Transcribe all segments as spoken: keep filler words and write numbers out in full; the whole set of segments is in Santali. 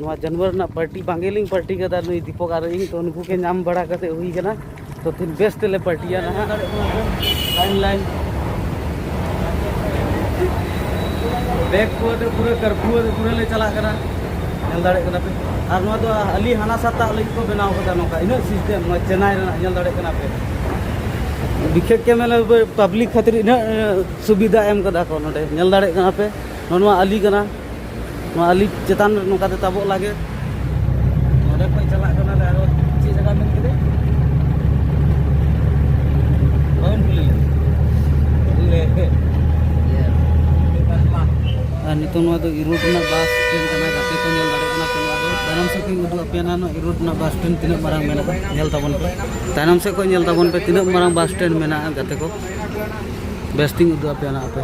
ᱱᱚᱣᱟ ᱡᱟᱱᱣᱟᱨ ᱨᱮᱱᱟᱜ ᱯᱟᱨᱴᱤ ᱵᱟᱝᱜᱮᱞᱤᱧ ᱯᱟᱨᱴᱤ ᱠᱟᱫᱟ, ᱱᱩᱭ ᱫᱤᱯᱚᱠ ᱟᱨ ᱤᱧ, ᱛᱚ ᱱᱩᱠᱩ ᱜᱮ ᱧᱟᱢ ᱵᱟᱲᱟ ᱠᱟᱛᱮ ᱦᱩᱭ ᱠᱟᱱᱟ᱾ ᱛᱚ ᱛᱤᱱ ᱵᱮᱥ ᱛᱮᱞᱮ ᱯᱟᱨᱴᱤᱭᱟ ᱱᱟᱦᱟᱜ᱾ ᱞᱟᱭᱤᱱ ᱞᱟᱭᱤᱱ ᱵᱮᱜᱽ ᱠᱚ ᱟᱛᱮ ᱯᱩᱨᱟᱹ ᱠᱟᱨᱯᱷᱤᱭᱩ ᱟᱛᱮ ᱯᱩᱨᱟᱹ ᱞᱮ ᱪᱟᱞᱟᱜ ᱠᱟᱱᱟ, ᱧᱮᱞ ᱫᱟᱲᱮᱭᱟᱜ ᱠᱟᱱᱟ ᱯᱮ᱾ ᱟᱨ ᱱᱚᱣᱟ ᱫᱚ ᱟᱹᱞᱤ ᱦᱟᱱᱟ ᱥᱟᱛᱟᱜ ᱞᱟᱹᱜᱤᱫ ᱠᱚ ᱵᱮᱱᱟᱣ ᱠᱟᱫᱟ, ᱱᱚᱝᱠᱟ ᱤᱱᱟᱹᱜ ᱥᱤᱥᱴᱮᱢ ᱱᱚᱣᱟ ᱪᱮᱱᱱᱟᱭ ᱨᱮᱱᱟᱜ, ᱧᱮᱞ ᱫᱟᱲᱮᱭᱟᱜ ᱠᱟᱱᱟ ᱯᱮ᱾ ᱵᱤᱠᱷᱮᱠ ᱠᱮ ᱢᱟᱱᱮ ᱯᱟᱵᱽᱞᱤᱠ ᱠᱷᱟᱹᱛᱤᱨ ᱤᱱᱟᱹᱜ ᱥᱩᱵᱤᱫᱷᱟ ᱮᱢ ᱠᱟᱫᱟ ᱠᱚ ᱱᱚᱰᱮ, ᱧᱮᱞ ᱫᱟᱲᱮᱭᱟᱜ ᱠᱟᱱᱟ ᱯᱮ᱾ ᱱᱚᱣᱟ ᱱᱚᱣᱟ ᱟᱹᱞᱤ ᱠᱟᱱᱟ, ᱱᱚᱣᱟ ᱟᱹᱞᱤ ᱪᱮᱛᱟᱱ ᱨᱮ ᱱᱚᱝᱠᱟ ᱛᱮ ᱛᱟᱵᱚᱜ ᱞᱟᱜᱮ᱾ ᱱᱚᱰᱮ ᱠᱷᱚᱡ ᱪᱟᱞᱟᱜ ᱠᱟᱱᱟᱞᱮ ᱟᱨᱚ ᱪᱮᱫ ᱡᱟᱭᱜᱟ ᱢᱮᱱ ᱠᱮᱫᱟ? ᱵᱟᱵᱚᱱ ᱠᱩᱞᱤ ᱞᱮᱫᱟ᱾ ᱞᱮ᱾ ᱟᱨ ᱱᱤᱛᱚᱝ ᱱᱚᱣᱟ ᱫᱚ ᱤᱨᱳᱰ ᱨᱮᱱᱟᱜ ᱵᱟᱥ ᱥᱴᱮᱱᱰ ᱠᱟᱱᱟ, ᱜᱟᱛᱮ ᱠᱚ ᱧᱮᱞ ᱫᱟᱲᱮᱭᱟᱜ ᱠᱟᱱᱟ ᱯᱮ᱾ ᱱᱚᱣᱟ ᱫᱚ ᱛᱟᱭᱱᱚᱢ ᱥᱮᱫ ᱠᱷᱚᱱ ᱤᱧ ᱩᱫᱩᱜ ᱟᱯᱮᱭᱟ ᱱᱟᱦᱟᱜ, ᱱᱚᱣᱟ ᱤᱨᱳᱰ ᱨᱮᱱᱟᱜ ᱵᱟᱥ ᱥᱴᱮᱱᱰ ᱛᱤᱱᱟᱹᱜ ᱢᱟᱨᱟᱝ ᱢᱮᱱᱟᱜᱼᱟ, ᱧᱮᱞ ᱛᱟᱵᱚᱱ ᱯᱮ᱾ ᱛᱟᱭᱱᱚᱢ ᱥᱮᱫ ᱠᱷᱚᱱ ᱧᱮᱞ ᱛᱟᱵᱚᱱ ᱯᱮ ᱛᱤᱱᱟᱹᱜ ᱢᱟᱨᱟᱝ ᱵᱟᱥ ᱥᱴᱮᱱᱰ ᱢᱮᱱᱟᱜᱼᱟ ᱜᱟᱛᱮ ᱠᱚ᱾ ᱵᱮᱥ ᱛᱤᱧ ᱩᱫᱩᱜ ᱟᱯᱮᱭᱟ ᱱᱟᱦᱟᱜ ᱟᱯᱮ᱾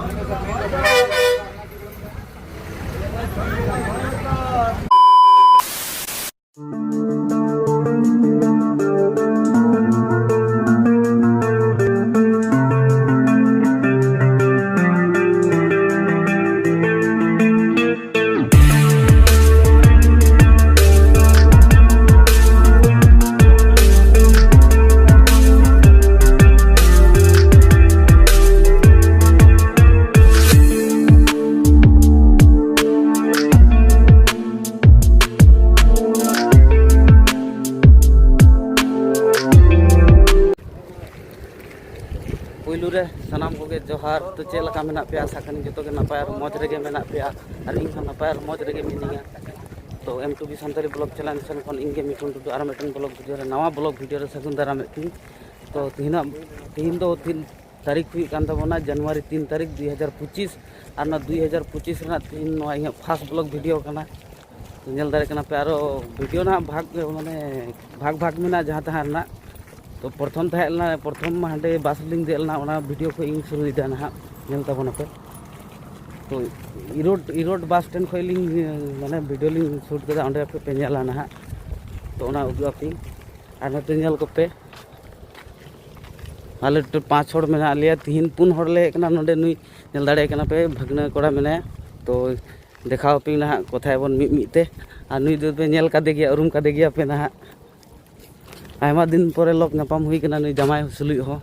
ᱯᱩᱭᱞᱩ ᱨᱮ ᱥᱟᱱᱟᱢ ᱠᱚᱜᱮ ᱡᱚᱦᱟᱨ᱾ ᱛᱚ ᱪᱮᱫ ᱞᱮᱠᱟ ᱢᱮᱱᱟᱜ ᱯᱮᱭᱟ? ᱟᱥᱟ ᱠᱟᱹᱱᱟᱹᱧ ᱡᱚᱛᱚ ᱜᱮ ᱱᱟᱯᱟᱭ ᱟᱨ ᱢᱚᱡᱽ ᱨᱮᱜᱮ ᱢᱮᱱᱟᱜ ᱯᱮᱭᱟ, ᱟᱨ ᱤᱧ ᱦᱚᱸ ᱱᱟᱯᱟᱭ ᱟᱨ ᱢᱚᱡᱽ ᱨᱮᱜᱮ ᱢᱤᱱᱟᱹᱧᱟ᱾ ᱛᱚ M two B Santali blog channel ᱥᱮᱱ ᱠᱷᱚᱱ ᱤᱧ ᱜᱮ ᱢᱤᱴᱷᱩᱱ ᱴᱩᱰᱩ ᱟᱨ ᱢᱤᱫᱴᱮᱱ ᱵᱞᱚᱜ ᱵᱷᱤᱰᱤᱭᱳ ᱨᱮ ᱱᱟᱣᱟ ᱵᱞᱚᱜ ᱵᱷᱤᱰᱤᱭᱳ ᱨᱮ ᱥᱟᱹᱜᱩᱱ ᱫᱟᱨᱟᱢᱮᱫ ᱯᱮᱭᱟᱹᱧ᱾ ᱛᱚ ᱛᱤᱦᱤᱧᱟᱜ, ᱛᱤᱦᱤᱧ ᱫᱚ ᱛᱤᱦᱤᱧ ᱛᱟᱹᱨᱤᱠᱷ ᱦᱩᱭᱩᱜ ᱠᱟᱱ ᱛᱟᱵᱚᱱᱟ ᱡᱟᱱᱩᱣᱟᱨᱤ ᱛᱤᱱ ᱛᱟᱹᱨᱤᱠᱷ ᱫᱩᱭ ᱦᱟᱡᱟᱨ ᱯᱚᱸᱪᱤᱥ, ᱟᱨ ᱚᱱᱟ ᱫᱩᱭ ᱦᱟᱡᱟᱨ ᱯᱚᱸᱪᱤᱥ ᱨᱮᱱᱟᱜ ᱛᱤᱦᱤᱧ ᱱᱚᱣᱟ ᱤᱧᱟᱹᱜ ᱯᱷᱟᱥᱴ ᱵᱞᱚᱜ ᱵᱷᱤᱰᱤᱭᱳ ᱠᱟᱱᱟ᱾ ᱛᱚ ᱧᱮᱞ ᱫᱟᱲᱮᱭᱟᱜ ᱠᱟᱱᱟ ᱯᱮ, ᱟᱨᱚ ᱵᱷᱤᱰᱤᱭᱳ ᱨᱮᱱᱟᱜ ᱵᱷᱟᱜᱽ, ᱢᱟᱱᱮ ᱵᱷᱟᱜᱽ ᱵᱷᱟᱜᱽ ᱢᱮᱱᱟᱜᱼᱟ ᱡᱟᱦᱟᱸ ᱛᱟᱦᱮᱸ ᱨᱮᱱᱟᱜ᱾ ᱛᱚ ᱯᱨᱚᱛᱷᱚᱢ ᱛᱟᱦᱮᱸ ᱞᱮᱱᱟ, ᱯᱨᱚᱛᱷᱚᱢ ᱦᱟᱸᱰᱮ ᱵᱟᱥ ᱨᱮᱞᱤᱧ ᱫᱮᱡ ᱞᱮᱱᱟ, ᱚᱱᱟ ᱵᱷᱤᱰᱤᱭᱳ ᱠᱷᱚᱱ ᱤᱧ ᱥᱩᱨᱩᱭᱮᱫᱟ ᱱᱟᱦᱟᱜ, ᱧᱮᱞ ᱛᱟᱵᱚᱱᱟᱯᱮ᱾ ᱛᱚ ᱤᱨᱳᱰ, ᱤᱨᱳᱰ ᱵᱟᱥ ᱥᱴᱮᱱᱰ ᱠᱷᱚᱱ ᱞᱤᱧ, ᱢᱟᱱᱮ ᱵᱷᱤᱰᱤᱭᱳ ᱞᱤᱧ ᱥᱩᱴ ᱠᱮᱫᱟ, ᱚᱸᱰᱮ ᱯᱮ ᱧᱮᱞᱟ ᱱᱟᱦᱟᱜ᱾ ᱛᱚ ᱚᱱᱟ ᱩᱫᱩᱜ ᱟᱯᱮ, ᱟᱨ ᱱᱚᱛᱮ ᱧᱮᱞ ᱠᱚᱯᱮ, ᱟᱞᱮ ᱴᱳᱴᱟᱞ ᱯᱟᱸᱪ ᱦᱚᱲ ᱢᱮᱱᱟᱜ ᱞᱮᱭᱟ, ᱛᱤᱦᱤᱧ ᱯᱩᱱ ᱦᱚᱲ ᱞᱮ ᱦᱮᱡ ᱠᱟᱱᱟ ᱱᱚᱰᱮ᱾ ᱱᱩᱭ ᱧᱮᱞ ᱫᱟᱲᱮᱭᱟᱭ ᱠᱟᱱᱟ ᱯᱮ, ᱵᱷᱟᱹᱜᱽᱱᱟᱹ ᱠᱚᱲᱟ ᱢᱮᱱᱟᱭᱟ᱾ ᱛᱚ ᱫᱮᱠᱷᱟᱣ ᱟᱯᱮ ᱱᱟᱦᱟᱜ ᱠᱚᱛᱷᱟᱭ ᱵᱚᱱ ᱢᱤᱫ ᱢᱤᱫ ᱛᱮ᱾ ᱟᱨ ᱱᱩᱭ ᱫᱚᱯᱮ ᱧᱮᱞ ᱠᱟᱫᱮ ᱜᱮᱭᱟ, ᱩᱨᱩᱢ ᱠᱟᱫᱮ ᱜᱮᱭᱟ ᱯᱮ ᱱᱟᱦᱟᱜ᱾ ᱟᱭᱢᱟ ᱫᱤᱱ ᱯᱚᱨᱮ ᱞᱚᱠ ᱧᱟᱯᱟᱢ ᱦᱩᱭ ᱠᱟᱱᱟ ᱱᱩᱭ ᱡᱟᱢᱟᱭ ᱥᱩᱞᱩᱡ ᱦᱚᱸ᱾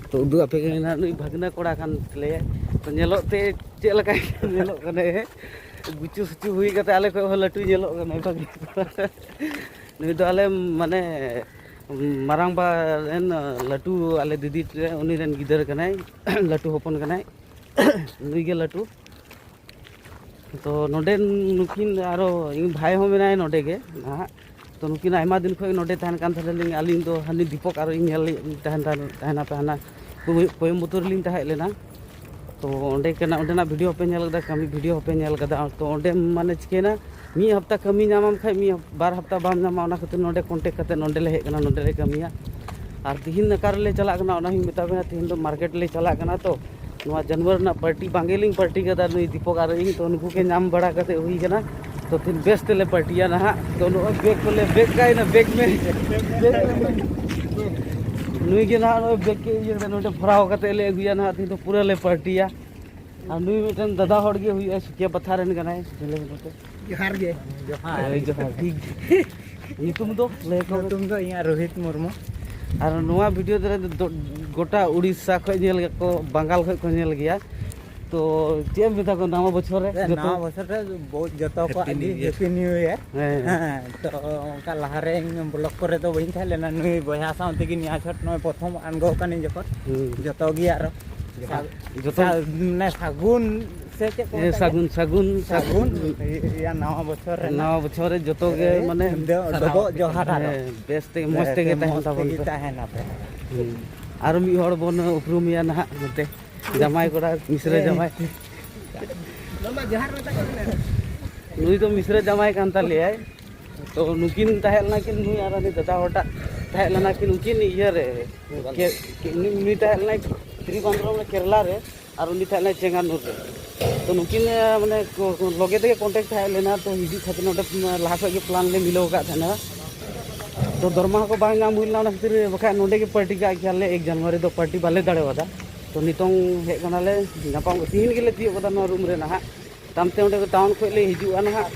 ᱛᱚ ᱩᱫᱩᱜ ᱟᱯᱮ ᱠᱟᱹᱱᱟᱹᱧ ᱱᱟᱦᱟᱜ, ᱱᱩᱭ ᱵᱷᱟᱹᱜᱽᱱᱟᱹ ᱠᱚᱲᱟ ᱠᱟᱱ ᱛᱟᱞᱮᱭᱟᱭ᱾ ᱛᱚ ᱧᱮᱞᱚᱜ ᱛᱮ ᱪᱮᱫ ᱞᱮᱠᱟᱭ ᱧᱮᱞᱚᱜ ᱠᱟᱱᱟᱭ? ᱜᱩᱪᱩ ᱥᱩᱪᱩ ᱦᱩᱭ ᱠᱟᱛᱮ ᱟᱞᱮ ᱠᱷᱚᱡ ᱦᱚᱸ ᱞᱟᱹᱴᱩᱭ ᱧᱮᱞᱚᱜ ᱠᱟᱱᱟᱭ ᱵᱷᱟᱹᱜᱽᱱᱟᱹ ᱠᱚᱲᱟ᱾ ᱱᱩᱭ ᱫᱚ ᱟᱞᱮ ᱢᱟᱱᱮ ᱢᱟᱨᱟᱝᱵᱟ ᱨᱮᱱ ᱞᱟᱹᱴᱩ, ᱟᱞᱮ ᱫᱤᱫᱤ ᱨᱮ ᱩᱱᱤ ᱨᱮᱱ ᱜᱤᱫᱟᱹᱨ ᱠᱟᱱᱟᱭ, ᱞᱟᱹᱴᱩ ᱦᱚᱯᱚᱱ ᱠᱟᱱᱟᱭ᱾ ᱱᱩᱭ ᱜᱮ ᱞᱟᱹᱴᱩ᱾ ᱛᱚ ᱱᱚᱰᱮ ᱱᱩᱠᱤᱱ ᱟᱨᱚ ᱤᱧ ᱵᱷᱟᱭ ᱦᱚᱸ ᱢᱮᱱᱟᱭᱟ ᱱᱚᱰᱮ ᱜᱮ ᱱᱟᱦᱟᱜ᱾ ᱛᱚ ᱱᱩᱠᱤᱱ ᱟᱭᱢᱟ ᱫᱤᱱ ᱠᱷᱚᱱ ᱱᱚᱰᱮ ᱛᱟᱦᱮᱱ ᱠᱟᱱ ᱛᱟᱦᱮᱱᱟᱞᱤᱧ, ᱟᱹᱞᱤᱧ ᱫᱚ ᱦᱟᱹᱱᱤ ᱫᱤᱯᱚᱠ ᱟᱨᱚ ᱤᱧ ᱧᱮᱞ ᱛᱟᱦᱮᱱ ᱛᱟᱦᱮᱱᱟ ᱛᱟᱦᱮᱱᱟ ᱠᱳᱭᱮᱢᱵᱟᱴᱩᱨ ᱨᱮᱞᱤᱧ ᱛᱟᱦᱮᱸ ᱞᱮᱱᱟ᱾ ᱛᱚ ᱚᱸᱰᱮ ᱠᱟᱱᱟ, ᱚᱸᱰᱮᱱᱟᱜ ᱵᱷᱤᱰᱤᱭᱳ ᱦᱚᱸᱯᱮ ᱧᱮᱞ ᱠᱟᱫᱟ, ᱠᱟᱹᱢᱤ ᱵᱷᱤᱰᱤᱭᱳ ᱦᱚᱸᱯᱮ ᱧᱮᱞ ᱠᱟᱫᱟ᱾ ᱛᱚ ᱚᱸᱰᱮ ᱢᱟᱱᱮ ᱪᱤᱠᱟᱹᱭᱮᱱᱟ, ᱢᱤᱫ ᱦᱟᱯᱛᱟ ᱠᱟᱹᱢᱤ ᱧᱟᱢᱟᱢ ᱠᱷᱟᱡ ᱢᱤᱫ ᱦᱟᱯ-, ᱵᱟᱨ ᱦᱟᱯᱛᱟ ᱵᱟᱢ ᱧᱟᱢᱟ, ᱚᱱᱟ ᱠᱷᱟᱹᱛᱤᱨ ᱱᱚᱰᱮ ᱠᱚᱱᱴᱮᱠᱴ ᱠᱟᱛᱮ ᱱᱚᱰᱮ ᱞᱮ ᱦᱮᱡ ᱠᱟᱱᱟ, ᱱᱚᱰᱮ ᱞᱮ ᱠᱟᱹᱢᱤᱭᱟ᱾ ᱟᱨ ᱛᱤᱦᱤᱧ ᱚᱠᱟ ᱨᱮᱞᱮ ᱪᱟᱞᱟᱜ ᱠᱟᱱᱟ ᱚᱱᱟ ᱦᱚᱸᱧ ᱢᱮᱛᱟ ᱵᱮᱱᱟ᱾ ᱛᱤᱦᱤᱧ ᱫᱚ ᱢᱟᱨᱠᱮᱴ ᱞᱮ ᱪᱟᱞᱟᱜ ᱠᱟᱱᱟ, ᱛᱚ ᱱᱚᱣᱟ ᱡᱟᱱᱣᱟᱨ ᱨᱮᱱᱟᱜ ᱯᱟᱨᱴᱤ ᱵᱟᱝᱜᱮ ᱞᱤᱧ ᱯᱟᱨᱴᱤ ᱠᱟᱫᱟ, ᱱᱩᱭ ᱫᱤᱯᱚᱠ ᱟᱨ ᱤᱧ, ᱛᱚ ᱱᱩᱠᱩ ᱜᱮ ᱧᱟᱢ ᱵᱟᱲᱟ ᱠᱟᱛᱮ ᱦᱩᱭ ᱠᱟᱱᱟ᱾ ᱛᱚ ᱛᱤᱦᱤᱧ ᱵᱮᱥ ᱛᱮᱞᱮ ᱯᱟᱨᱴᱤᱭᱟ ᱱᱟᱦᱟᱜ᱾ ᱛᱚ ᱱᱚᱜᱼᱚᱭ ᱵᱮᱜᱽ ᱠᱚᱞᱮ ᱵᱮᱜᱽ ᱠᱟᱭᱱᱟ, ᱵᱮᱜᱽ ᱢᱮ, ᱵᱮᱜᱽ ᱢᱮ᱾ ᱱᱩᱭ ᱜᱮ ᱱᱟᱦᱟᱜ ᱱᱚᱜᱼᱚᱭ ᱵᱮᱜᱽ ᱠᱮ ᱤᱭᱟᱹ ᱠᱟᱛᱮ ᱱᱚᱰᱮ ᱵᱷᱚᱨᱟᱣ ᱠᱟᱛᱮ ᱞᱮ ᱟᱹᱜᱩᱭᱟ ᱱᱟᱦᱟᱜ, ᱛᱤᱦᱤᱧ ᱫᱚ ᱯᱩᱨᱟᱹ ᱞᱮ ᱯᱟᱨᱴᱤᱭᱟ᱾ ᱟᱨ ᱱᱩᱭ ᱢᱤᱫᱴᱮᱱ ᱫᱟᱫᱟ ᱦᱚᱲ ᱜᱮ ᱦᱩᱭᱩᱜᱼᱟ, ᱥᱩᱠᱤᱭᱟ ᱯᱟᱛᱷᱟ ᱨᱮᱱ ᱠᱟᱱᱟᱭ᱾ ᱧᱮᱞᱮ ᱢᱮ ᱱᱚᱛᱮ᱾ ᱡᱚᱦᱟᱨ ᱜᱮ᱾ ᱡᱚᱦᱟᱨ᱾ ᱦᱳᱭ, ᱡᱚᱦᱟᱨ᱾ ᱴᱷᱤᱠ᱾ ᱧᱩᱛᱩᱢ ᱫᱚ ᱞᱟᱹᱭ ᱟᱠᱚ ᱢᱮ᱾ ᱧᱩᱛᱩᱢ ᱫᱚ ᱤᱧᱟᱹᱜ ᱨᱳᱦᱤᱛ ᱢᱩᱨᱢᱩ᱾ ᱟᱨ ᱱᱚᱣᱟ ᱵᱷᱤᱰᱤᱭᱳ ᱫᱚ ᱫᱚ ᱜᱚᱴᱟ ᱩᱲᱤᱥᱥᱟ ᱠᱷᱚᱱ ᱧᱮᱞ ᱜᱮᱭᱟ ᱠᱚ, ᱵᱟᱝᱜᱟᱞ ᱠᱷᱚᱱ ᱠᱚ ᱧᱮᱞ ᱜᱮᱭᱟ᱾ ᱛᱚ ᱪᱮᱫ ᱮᱢ ᱢᱮᱛᱟ ᱠᱚᱣᱟ ᱱᱟᱣᱟ ᱵᱚᱪᱷᱚᱨ ᱨᱮ? ᱮ, ᱡᱚᱛᱚ ᱱᱟᱣᱟ ᱵᱚᱪᱷᱚᱨ ᱨᱮ ᱵᱚ-, ᱡᱚᱛᱚ ᱠᱚᱣᱟᱜ ᱦᱮᱯᱤ ᱜᱮ New year. Happy New year. ᱦᱮᱸ᱾ ᱦᱮᱸ, ᱛᱚ ᱚᱱᱠᱟ ᱞᱟᱦᱟᱨᱮ ᱤᱧ ᱵᱞᱚᱜ ᱠᱚᱨᱮ ᱫᱚ ᱵᱟᱹᱧ ᱛᱟᱦᱮᱸ ᱞᱮᱱᱟ᱾ ᱱᱩᱭ ᱵᱚᱭᱦᱟ ᱥᱟᱶ ᱛᱮᱜᱮ ᱱᱤᱭᱟᱹ ᱪᱷᱚᱴ ᱱᱚᱜᱼᱚᱭ ᱯᱨᱚᱛᱷᱚᱢ ᱟᱬᱜᱚ ᱠᱟᱹᱱᱟᱹᱧ ᱡᱚᱠᱷᱚᱱ᱾ ᱦᱩᱸ᱾ ᱡᱚᱛᱚ ᱜᱮ ᱟᱨᱚ ᱡᱚᱦᱟᱨ᱾ ᱥᱟ-, ᱡᱚᱛᱚ ᱥᱟ-, ᱢᱟᱱᱮ ᱥᱟᱹᱜᱩᱱ ᱥᱮ ᱪᱮᱫ ᱠᱚ ᱦᱮᱸ, ᱢᱮᱛᱟᱜ ᱥᱟᱹᱜᱩᱱ, ᱜᱮᱭᱟ? ᱥᱟᱹᱜᱩᱱ, ᱥᱟᱹᱜᱩᱱ᱾ ᱥᱟᱹᱜᱩᱱ ᱤᱭᱟᱹ ᱱᱟᱣᱟ ᱵᱚᱪᱷᱚᱨ ᱨᱮᱱᱟᱜ᱾ ᱱᱟᱣᱟ ᱵᱚᱪᱷᱚᱨ ᱨᱮ ᱡᱚᱛᱚ ᱜᱮ ᱦᱮᱸ, ᱢᱟᱱᱮ ᱰᱚ-, ᱰᱚᱵᱚᱜ ᱡᱚᱦᱟᱨ ᱟᱨᱚ᱾ ᱦᱮᱸ, ᱵᱮᱥ ᱛᱮᱜᱮ, ᱢᱚᱡᱽ ᱛᱮᱜᱮ ᱢᱚᱡᱽ ᱛᱟᱦᱮᱱ ᱛᱟᱵᱚᱱ ᱛᱮᱜᱮ ᱯᱮ᱾ ᱛᱟᱦᱮᱱ ᱟᱯᱮ᱾ ᱦᱩᱸ᱾ ᱟᱨᱚ ᱢᱤᱫ ᱦᱚᱲ ᱵᱚᱱ ᱩᱯᱨᱩᱢᱮᱭᱟ ᱱᱟᱦᱟᱜ ᱱᱚᱛᱮ᱾ ᱡᱟᱢᱟᱭ ᱠᱚᱲᱟ, ᱢᱤᱥᱨᱟ ᱦᱮᱸ᱾ ᱡᱟᱢᱟᱭ᱾ ᱱᱩᱭ ᱫᱚ ᱢᱤᱥᱨᱟ ᱡᱟᱢᱟᱭ ᱠᱟᱱ ᱛᱟᱞᱮᱭᱟᱭ᱾ ᱛᱚ ᱱᱩᱠᱤᱱ ᱛᱟᱦᱮᱸ ᱞᱮᱱᱟ ᱠᱤᱱ, ᱱᱩᱭ ᱟᱨ ᱩᱱᱤ ᱫᱟᱫᱟ ᱦᱚᱲᱴᱟᱜ ᱛᱟᱦᱮᱸ ᱞᱮᱱᱟ ᱠᱤᱱ, ᱩᱱᱠᱤᱱ ᱤᱭᱟᱹ ᱨᱮ, ᱠᱮ-, ᱠᱮ-, ᱩᱱᱤ, ᱩᱱᱤ ᱛᱟᱦᱮᱸ ᱞᱮᱱᱟᱭ ᱛᱨᱤᱵᱟᱱᱫᱨᱚᱢ ᱨᱮ, ᱠᱮᱨᱞᱟ ᱨᱮ, ᱟᱨ ᱩᱱᱤ ᱛᱟᱦᱮᱸ ᱞᱮᱱᱟᱭ ᱪᱮᱝᱜᱟᱱᱩᱨ ᱨᱮ᱾ ᱛᱚ ᱱᱩᱠᱤᱱ, ᱢᱟᱱᱮ, ᱠᱚ-, ᱠᱚ-, ᱞᱚᱜᱮ ᱛᱮᱜᱮ ᱠᱚᱱᱴᱮᱠᱴ ᱛᱟᱦᱮᱸ ᱞᱮᱱᱟ, ᱛᱚ ᱦᱤᱡᱩᱜ ᱠᱷᱟᱹᱛᱤᱨ ᱱᱚᱰᱮ, ᱞᱟᱦᱟ ᱠᱷᱚᱡ ᱜᱮ ᱯᱞᱟᱱ ᱞᱮ ᱢᱤᱞᱟᱹᱣ ᱟᱠᱟᱫ ᱛᱟᱦᱮᱱᱟ᱾ ᱛᱚ ᱫᱚᱨᱢᱟ ᱦᱚᱸᱠᱚ ᱵᱟᱝ ᱧᱟᱢ ᱦᱩᱭ ᱞᱮᱱᱟ, ᱚᱱᱟ ᱠᱷᱟᱹᱛᱤᱨ ᱵᱟᱠᱷᱟᱡ ᱱᱚᱰᱮ ᱜᱮ ᱯᱟᱨᱴᱤ ᱠᱟᱜ ᱠᱮᱭᱟᱞᱮ, ᱮᱠ ᱡᱟᱱᱩᱣᱟᱨᱤ ᱫᱚ ᱯᱟᱨᱴᱤ ᱵᱟᱞᱮ ᱫᱟᱲᱮᱣᱟᱫᱟ᱾ ᱛᱚ ᱱᱤᱛᱚᱝ ᱦᱮᱡ ᱠᱟᱱᱟᱞᱮ, ᱧᱟᱯᱟᱢ, ᱛᱤᱦᱤᱧ ᱜᱮᱞᱮ ᱛᱤᱭᱳᱜ ᱠᱟᱫᱟ ᱱᱚᱣᱟ ᱨᱩᱢ ᱨᱮ ᱱᱟᱦᱟᱜ᱾ ᱛᱟᱭᱚᱢᱛᱮ ᱚᱸᱰᱮ ᱴᱟᱣᱩᱱ ᱠᱷᱚᱡ ᱞᱮ ᱦᱤᱡᱩᱜᱼᱟ ᱱᱟᱦᱟᱜ,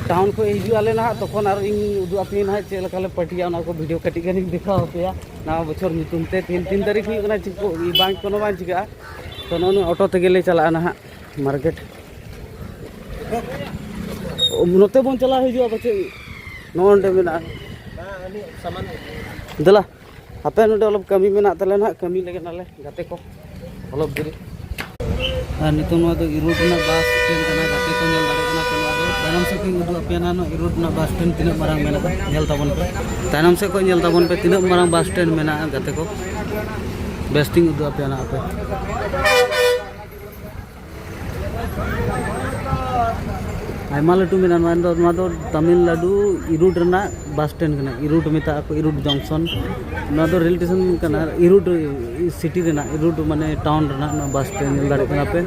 ᱴᱟᱣᱩᱱ ᱠᱷᱚᱡ ᱦᱤᱡᱩᱜ ᱟᱞᱮ ᱱᱟᱦᱟᱜ, ᱛᱚᱠᱷᱚᱱ ᱟᱨ ᱤᱧ ᱩᱫᱩᱜ ᱟᱯᱮᱭᱟ ᱱᱟᱦᱟᱜ ᱪᱮᱫ ᱞᱮᱠᱟ ᱞᱮ ᱯᱟᱹᱴᱤᱭᱟ, ᱚᱱᱟ ᱠᱚ ᱵᱷᱤᱰᱤᱭᱳ ᱠᱟᱹᱴᱤᱡ ᱜᱟᱱᱤᱧ ᱫᱮᱠᱷᱟᱣ ᱟᱯᱮᱭᱟ ᱱᱟᱣᱟ ᱵᱚᱪᱷᱚᱨ ᱧᱩᱛᱩᱢ ᱛᱮ᱾ ᱛᱤᱱ ᱛᱤᱱ ᱛᱟᱹᱨᱤᱠᱷ ᱦᱩᱭᱩᱜ ᱠᱟᱱᱟ, ᱪᱮᱫ ᱠᱚ ᱵᱟᱝ, ᱠᱳᱱᱳ ᱵᱟᱝ ᱪᱤᱠᱟᱹᱜᱼᱟ᱾ ᱛᱚ ᱱᱚᱜᱼᱚ ᱱᱚᱣᱟ ᱚᱴᱳ ᱛᱮᱜᱮ ᱞᱮ ᱪᱟᱞᱟᱜᱼᱟ ᱱᱟᱦᱟᱜ ᱢᱟᱨᱠᱮᱴ᱾ ᱱᱚᱛᱮ ᱵᱚᱱ ᱪᱟᱞᱟᱣ ᱦᱤᱡᱩᱜᱼᱟ ᱯᱟᱪᱮᱫ, ᱱᱚᱜᱼᱚ ᱱᱚᱸᱰᱮ ᱢᱮᱱᱟᱜᱼᱟ᱾ ᱫᱮᱞᱟ, ᱦᱟᱯᱮ ᱱᱚᱸᱰᱮ ᱚᱞᱚᱯ ᱠᱟᱹᱢᱤ ᱢᱮᱱᱟᱜ ᱛᱟᱞᱮ ᱱᱟᱦᱟᱜ, ᱠᱟᱹᱢᱤ ᱞᱮᱜᱮ ᱱᱟᱞᱮ ᱜᱟᱛᱮ ᱠᱚ ᱚᱞᱚᱯ ᱫᱮᱨᱤ᱾ ᱟᱨ ᱱᱤᱛᱚᱝ ᱱᱚᱣᱟ ᱫᱚ ᱤᱨᱳᱰ ᱨᱮᱱᱟᱜ ᱵᱟᱥ ᱥᱴᱮᱱᱰ ᱠᱟᱱᱟ, ᱜᱟᱛᱮ ᱠᱚ ᱧᱮᱞ ᱫᱟᱲᱮᱭᱟᱜ ᱠᱟᱱᱟ᱾ ᱛᱚ ᱱᱚᱣᱟ ᱫᱚ ᱛᱟᱭᱱᱚᱢ ᱥᱮᱫ ᱠᱷᱚᱱ ᱤᱧ ᱩᱫᱩᱜ ᱟᱯᱮᱭᱟ ᱱᱟᱦᱟᱜ, ᱱᱚᱣᱟ ᱤᱨᱳᱰ ᱨᱮᱱᱟᱜ ᱵᱟᱥ ᱥᱴᱮᱱᱰ ᱛᱤᱱᱟᱹᱜ ᱢᱟᱨᱟᱝ ᱢᱮᱱᱟᱜᱼᱟ, ᱧᱮᱞ ᱛᱟᱵᱚᱱ ᱯᱮ᱾ ᱛᱟᱭᱱᱚᱢ ᱥᱮᱫ ᱠᱷᱚᱱ ᱧᱮᱞ ᱛᱟᱵᱚᱱ ᱯᱮ ᱛᱤᱱᱟᱹᱜ ᱢᱟᱨᱟᱝ ᱵᱟᱥ ᱥᱴᱮᱱᱰ ᱢᱮᱱᱟᱜᱼᱟ ᱜᱟᱛᱮ ᱠᱚ, ᱵᱮᱥ ᱴᱷᱤᱠ ᱤᱧ ᱩᱫᱩᱜ ᱟᱯᱮᱭᱟ ᱱᱟᱦᱟᱜ ᱦᱟᱯᱮ᱾ ᱟᱭᱢᱟ ᱞᱟᱹᱴᱩ ᱢᱮᱱᱟᱜᱼᱟ᱾ ᱱᱚᱣᱟ ᱫᱚ, ᱱᱚᱣᱟ ᱫᱚ ᱛᱟᱢᱤᱞᱱᱟᱲᱩ ᱤᱨᱩᱰ ᱨᱮᱱᱟᱜ ᱵᱟᱥ ᱥᱴᱮᱱᱰ ᱠᱟᱱᱟ, ᱤᱨᱩᱰ ᱢᱮᱛᱟᱜᱼᱟ ᱠᱚ, ᱤᱨᱩᱰ ᱡᱚᱝᱥᱚᱱ᱾ ᱱᱚᱣᱟ ᱫᱚ ᱨᱮᱹᱞ ᱥᱴᱮᱥᱚᱱ ᱠᱟᱱᱟ, ᱤᱨᱩᱰ ᱥᱤᱴᱤ ᱨᱮᱱᱟᱜ, ᱤᱨᱩᱰ ᱢᱟᱱᱮ ᱴᱟᱣᱩᱱ ᱨᱮᱱᱟᱜ ᱱᱚᱣᱟ ᱵᱟᱥ ᱥᱴᱮᱱᱰ ᱧᱮᱞ ᱫᱟᱲᱮᱭᱟᱜ ᱠᱟᱱᱟ ᱯᱮ᱾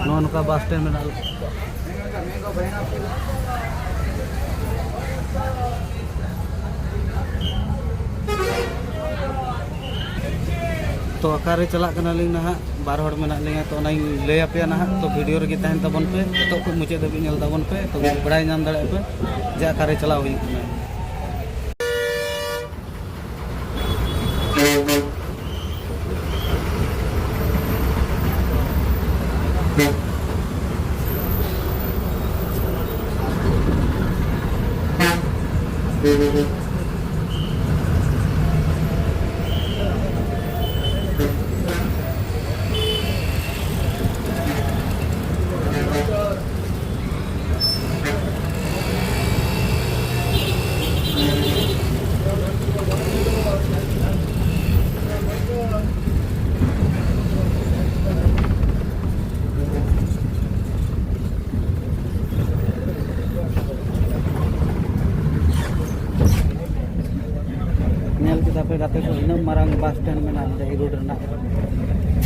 ᱱᱚᱜᱼᱚ ᱱᱚᱝᱠᱟ ᱵᱟᱥ ᱥᱴᱮᱱᱰ ᱢᱮᱱᱟᱜᱼᱟ᱾ ᱛᱚ ᱚᱠᱟᱨᱮ ᱪᱟᱞᱟᱜ ᱠᱟᱱᱟᱞᱤᱧ ᱱᱟᱦᱟᱜ, ᱵᱟᱨ ᱦᱚᱲ ᱢᱮᱱᱟᱜ ᱞᱤᱧᱟ, ᱛᱚ ᱚᱱᱟᱧ ᱞᱟᱹᱭ ᱟᱯᱮᱭᱟ ᱱᱟᱦᱟᱜ᱾ ᱛᱚ ᱵᱷᱤᱰᱤᱭᱳ ᱨᱮᱜᱮ ᱛᱟᱦᱮᱱ ᱛᱟᱵᱚᱱ ᱯᱮ, ᱮᱛᱚᱦᱚᱵ ᱠᱷᱚᱱ ᱢᱩᱪᱟᱹᱫ ᱫᱷᱟᱹᱵᱤᱡ ᱧᱮᱞ ᱛᱟᱵᱚᱱ ᱯᱮ, ᱛᱚᱵᱮ ᱵᱟᱲᱟᱭ ᱧᱟᱢ ᱫᱟᱲᱮᱭᱟᱜᱼᱟ ᱯᱮ ᱡᱮ ᱚᱠᱟᱨᱮ ᱪᱟᱞᱟᱣ ᱦᱩᱭᱩᱜ ᱠᱟᱱᱟ᱾ ᱧᱮᱞ ᱠᱮᱫᱟ ᱯᱮ ᱜᱟᱛᱮ ᱠᱚ, ᱤᱱᱟᱹᱜ ᱢᱟᱨᱟᱝ ᱵᱟᱥ ᱥᱴᱮᱱᱰ ᱢᱮᱱᱟᱜᱼᱟ ᱱᱚᱰᱮ ᱤᱨᱩᱰ ᱨᱮᱱᱟᱜ᱾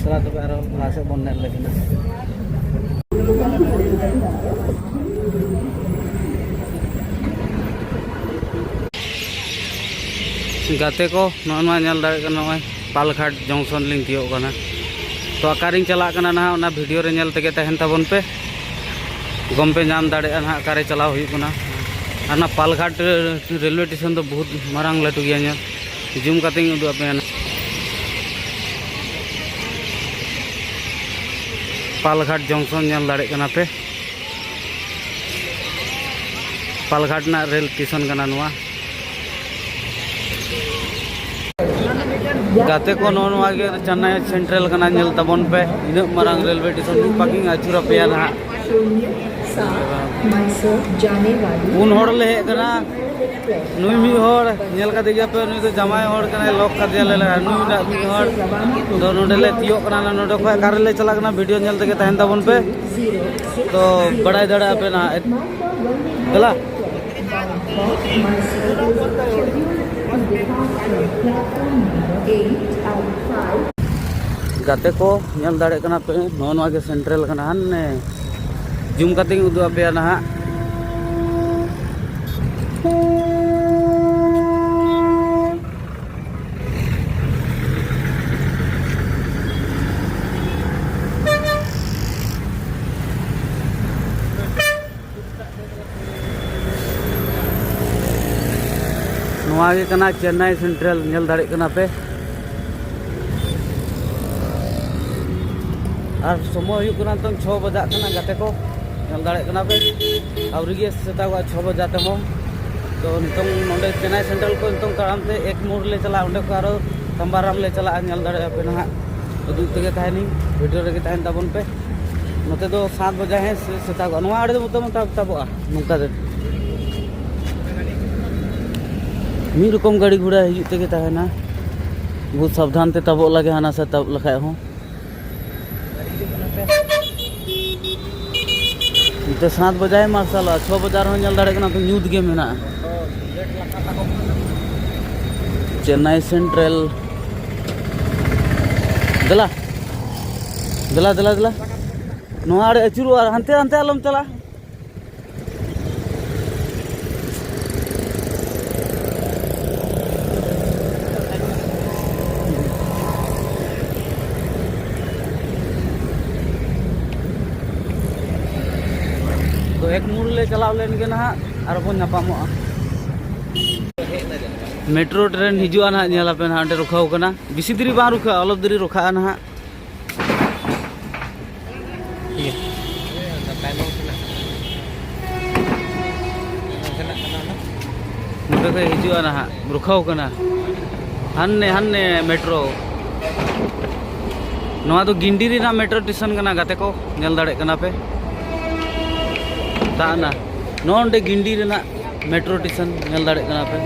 ᱪᱟᱞᱟᱜ ᱛᱚᱵᱮ ᱟᱨᱚ ᱞᱟᱦᱟ ᱥᱮᱫ ᱵᱚᱱ ᱧᱮᱞ ᱞᱮᱜᱮ ᱱᱟᱜ᱾ ᱜᱟᱛᱮ ᱠᱚ, ᱱᱚᱜᱼᱚ ᱱᱚᱣᱟ ᱧᱮᱞ ᱫᱟᱲᱮᱭᱟᱜ ᱠᱟᱱᱟ, ᱱᱚᱜᱼᱚᱭ ᱯᱟᱞᱜᱷᱟᱴ ᱡᱚᱝᱥᱚᱱ ᱞᱤᱧ ᱛᱤᱭᱳᱜ ᱠᱟᱱᱟ᱾ ᱛᱚ ᱚᱠᱟᱨᱤᱧ ᱪᱟᱞᱟᱜ ᱠᱟᱱᱟ ᱱᱟᱦᱟᱜ, ᱚᱱᱟ ᱵᱷᱤᱰᱤᱭᱳ ᱨᱮ ᱧᱮᱞ ᱛᱮᱜᱮ ᱛᱟᱦᱮᱱ ᱛᱟᱵᱚᱱ ᱯᱮ, ᱜᱚᱢ ᱯᱮ ᱧᱟᱢ ᱫᱟᱲᱮᱭᱟᱜᱼᱟ ᱱᱟᱦᱟᱜ ᱚᱠᱟᱨᱮ ᱪᱟᱞᱟᱣ ᱦᱩᱭᱩᱜ ᱠᱟᱱᱟ᱾ ᱟᱨ ᱚᱱᱟ ᱯᱟᱞᱜᱷᱟᱴ ᱨᱮᱞᱣᱮ ᱥᱴᱮᱥᱚᱱ ᱫᱚ ᱵᱚᱦᱩᱛ ᱢᱟᱨᱟᱝ ᱞᱟᱹᱴᱩ ᱜᱮᱭᱟ, ᱧᱮᱞ ᱡᱩᱢ ᱠᱟᱛᱮᱧ ᱩᱫᱩᱜ ᱟᱯᱮᱭᱟ ᱱᱟᱦᱟᱜ᱾ ᱯᱟᱞᱜᱷᱟᱴ ᱡᱚᱝᱥᱚᱱ ᱧᱮᱞ ᱫᱟᱲᱮᱭᱟᱜ ᱠᱟᱱᱟ ᱯᱮ, ᱯᱟᱞᱜᱷᱟᱴ ᱨᱮᱱᱟᱜ ᱨᱮᱞ ᱥᱴᱮᱥᱚᱱ ᱠᱟᱱᱟ ᱱᱚᱣᱟ᱾ ᱜᱟᱛᱮ ᱠᱚ, ᱱᱚᱜᱼᱚ ᱱᱚᱣᱟ ᱜᱮ ᱪᱮᱱᱱᱟᱭ ᱥᱮᱱᱴᱨᱟᱞ ᱠᱟᱱᱟ, ᱧᱮᱞ ᱛᱟᱵᱚᱱ ᱯᱮ᱾ ᱤᱱᱟᱹᱜ ᱢᱟᱨᱟᱝ ᱨᱮᱞᱣᱮ ᱥᱴᱮᱥᱚᱱ ᱢᱤᱫ ᱯᱟᱹᱠᱤᱧ ᱟᱹᱪᱩᱨ ᱟᱯᱮᱭᱟ ᱱᱟᱦᱟᱜ᱾ ᱯᱩᱱ ᱦᱚᱲ ᱞᱮ ᱦᱮᱡ ᱠᱟᱱᱟ, ᱱᱩᱭ ᱢᱤᱫ ᱦᱚᱲ ᱧᱮᱞ ᱠᱟᱫᱮ ᱜᱮᱭᱟ ᱯᱮ, ᱱᱩᱭ ᱫᱚ ᱡᱟᱢᱟᱭ ᱦᱚᱲ ᱠᱟᱱᱟᱭ, ᱞᱚᱠ ᱠᱟᱫᱮᱭᱟᱞᱮ᱾ ᱱᱩᱭ ᱢᱤᱫ ᱦᱚᱲ ᱫᱚ ᱱᱚᱰᱮ ᱞᱮ ᱛᱤᱭᱳᱜ ᱠᱟᱱᱟ, ᱱᱚᱰᱮ ᱠᱷᱚᱱ ᱚᱠᱟ ᱨᱮᱞᱮ ᱪᱟᱞᱟᱜ ᱠᱟᱱᱟ, ᱵᱷᱤᱰᱤᱭᱳ ᱧᱮᱞ ᱛᱮᱜᱮ ᱛᱟᱦᱮᱱ ᱛᱟᱵᱚᱱ ᱯᱮ, ᱛᱚ ᱵᱟᱲᱟᱭ ᱫᱟᱲᱮᱭᱟᱜᱼᱟ ᱯᱮ ᱱᱟᱦᱟᱜ᱾ ᱫᱮᱞᱟ᱾ ᱜᱟᱛᱮ ᱠᱚ, ᱧᱮᱞ ᱫᱟᱲᱮᱭᱟᱜ ᱠᱟᱱᱟ ᱯᱮ, ᱱᱚᱜᱼᱚ ᱱᱚᱣᱟ ᱜᱮ ᱥᱮᱱᱴᱨᱟᱞ ᱠᱟᱱᱟ᱾ ᱦᱟᱱᱮ ᱡᱩᱢ ᱠᱟᱛᱮᱧ ᱩᱫᱩᱜ ᱟᱯᱮᱭᱟ ᱱᱟᱦᱟᱜ᱾ ᱱᱚᱣᱟ ᱜᱮ ᱠᱟᱱᱟ ᱪᱮᱱᱱᱟᱭ ᱥᱮᱱᱴᱨᱟᱞ, ᱧᱮᱞ ᱫᱟᱲᱮᱭᱟᱜ ᱠᱟᱱᱟ ᱯᱮ᱾ ᱟᱨ ᱥᱚᱢᱚᱭ ᱦᱩᱭᱩᱜ ᱠᱟᱱᱟ ᱱᱤᱛᱚᱝ ᱪᱷᱚ ᱵᱟᱡᱟᱜ ᱠᱟᱱᱟ ᱜᱟᱛᱮ ᱠᱚ, ᱧᱮᱞ ᱫᱟᱲᱮᱭᱟᱜ ᱠᱟᱱᱟ ᱯᱮ᱾ ᱟᱹᱣᱨᱤ ᱜᱮ ᱥᱮᱛᱟᱜᱚᱜᱼᱟ ᱪᱷᱚ ᱵᱟᱡᱟ ᱛᱮᱦᱚᱸ᱾ ᱛᱚ ᱱᱤᱛᱚᱝ ᱱᱚᱰᱮ ᱪᱮᱱᱱᱟᱭ ᱥᱮᱱᱴᱨᱟᱞ ᱠᱷᱚᱱ ᱱᱤᱛᱚᱝ ᱛᱟᱲᱟᱢ ᱛᱮ ᱮᱠ ᱢᱳᱲ ᱞᱮ ᱪᱟᱞᱟᱜᱼᱟ, ᱚᱸᱰᱮ ᱠᱷᱚᱱ ᱟᱨᱚ ᱛᱟᱢᱵᱟᱨᱟᱢ ᱞᱮ ᱪᱟᱞᱟᱜᱼᱟ᱾ ᱧᱮᱞ ᱫᱟᱲᱮᱭᱟᱜᱼᱟ ᱯᱮ ᱱᱟᱦᱟᱜ, ᱩᱫᱩᱜ ᱛᱮᱜᱮ ᱛᱟᱦᱮᱱᱤᱧ, ᱵᱷᱤᱰᱤᱭᱳ ᱨᱮᱜᱮ ᱛᱟᱦᱮᱱ ᱛᱟᱵᱚᱱ ᱯᱮ᱾ ᱱᱚᱛᱮ ᱫᱚ ᱥᱟᱛ ᱵᱟᱡᱟ ᱦᱮᱸ ᱥᱮ ᱥᱮᱛᱟᱜᱚᱜᱼᱟ, ᱱᱚᱣᱟ ᱟᱲᱮ ᱫᱚ ᱢᱚᱛᱟᱢᱚᱛᱤ ᱛᱟᱵᱚᱜᱼᱟ ᱱᱚᱝᱠᱟ ᱫᱚ᱾ ᱢᱤᱫ ᱨᱚᱠᱚᱢ ᱜᱟᱹᱰᱤ ᱜᱷᱚᱲᱟ ᱦᱤᱡᱩᱜ ᱛᱮᱜᱮ ᱛᱟᱦᱮᱱᱟ, ᱵᱚᱦᱩᱛ ᱥᱟᱵᱫᱷᱟᱱ ᱛᱮ ᱛᱟᱵᱚᱜ ᱞᱟᱜᱟᱜᱼᱟ ᱦᱟᱱᱟ ᱥᱮ ᱛᱟᱵ ᱞᱮᱠᱷᱟᱡ ᱦᱚᱸ᱾ ᱱᱚᱛᱮ ᱥᱟᱛ ᱵᱟᱡᱟᱭ ᱢᱟᱨᱥᱟᱞᱚᱜᱼᱟ, ᱪᱷᱚ ᱵᱟᱡᱟ ᱨᱮᱦᱚᱸ ᱧᱮᱞ ᱫᱟᱲᱮᱭᱟᱜ ᱠᱟᱱᱟ ᱯᱮ, ᱧᱩᱛ ᱜᱮ ᱢᱮᱱᱟᱜᱼᱟ᱾ ᱪᱮᱱᱱᱟᱭ ᱥᱮᱱᱴᱨᱟᱞ᱾ ᱫᱮᱞᱟ, ᱫᱮᱞᱟ, ᱫᱮᱞᱟ, ᱫᱮᱞᱟ, ᱱᱚᱣᱟ ᱟᱲᱮ ᱟᱹᱪᱩᱨᱚᱜᱼᱟ, ᱦᱟᱱᱛᱮ ᱦᱟᱱᱛᱮ ᱟᱞᱚᱢ ᱪᱟᱞᱟᱜᱼᱟ᱾ ᱮᱠ ᱢᱩᱲ ᱞᱮ ᱪᱟᱞᱟᱣ ᱞᱮᱱ ᱜᱮ ᱱᱟᱦᱟᱜ, ᱟᱨ ᱵᱚᱱ ᱧᱟᱯᱟᱢᱚᱜᱼᱟ᱾ ᱢᱮᱴᱨᱳ ᱴᱨᱮᱱ ᱦᱤᱡᱩᱜᱼᱟ ᱱᱟᱦᱟᱜ, ᱧᱮᱞ ᱟᱯᱮ ᱱᱟᱦᱟᱜ, ᱚᱸᱰᱮ ᱨᱩᱠᱷᱟᱹᱣ ᱠᱟᱱᱟ᱾ ᱵᱮᱥᱤ ᱫᱮᱨᱤ ᱵᱟᱝ ᱨᱩᱠᱷᱟᱹᱜᱼᱟ, ᱚᱞᱚᱯ ᱫᱮᱨᱤ ᱨᱩᱠᱷᱟᱹᱜᱼᱟ ᱱᱟᱦᱟᱜ᱾ ᱱᱚᱰᱮ ᱠᱷᱚᱡ ᱦᱤᱡᱩᱜᱼᱟ ᱱᱟᱦᱟᱜ, ᱨᱩᱠᱷᱟᱹᱣ ᱠᱟᱱᱟ᱾ ᱦᱟᱱᱱᱮ, ᱦᱟᱱᱱᱮ ᱢᱮᱴᱨᱳ᱾ ᱱᱚᱣᱟ ᱫᱚ ᱜᱤᱱᱰᱤ ᱨᱮᱱᱟᱜ ᱢᱮᱴᱨᱳ ᱥᱴᱮᱥᱚᱱ ᱠᱟᱱᱟ, ᱜᱟᱛᱮ ᱠᱚ, ᱧᱮᱞ ᱫᱟᱲᱮᱭᱟᱜ ᱠᱟᱱᱟ ᱯᱮ᱾ ᱛᱟᱦᱮᱱᱟ ᱱᱚᱜᱼᱚ ᱱᱚᱰᱮ ᱜᱤᱱᱰᱤ ᱨᱮᱱᱟᱜ ᱢᱮᱴᱨᱳ ᱥᱴᱮᱥᱚᱱ, ᱧᱮᱞ ᱫᱟᱲᱮᱭᱟᱜ ᱠᱟᱱᱟ ᱯᱮ᱾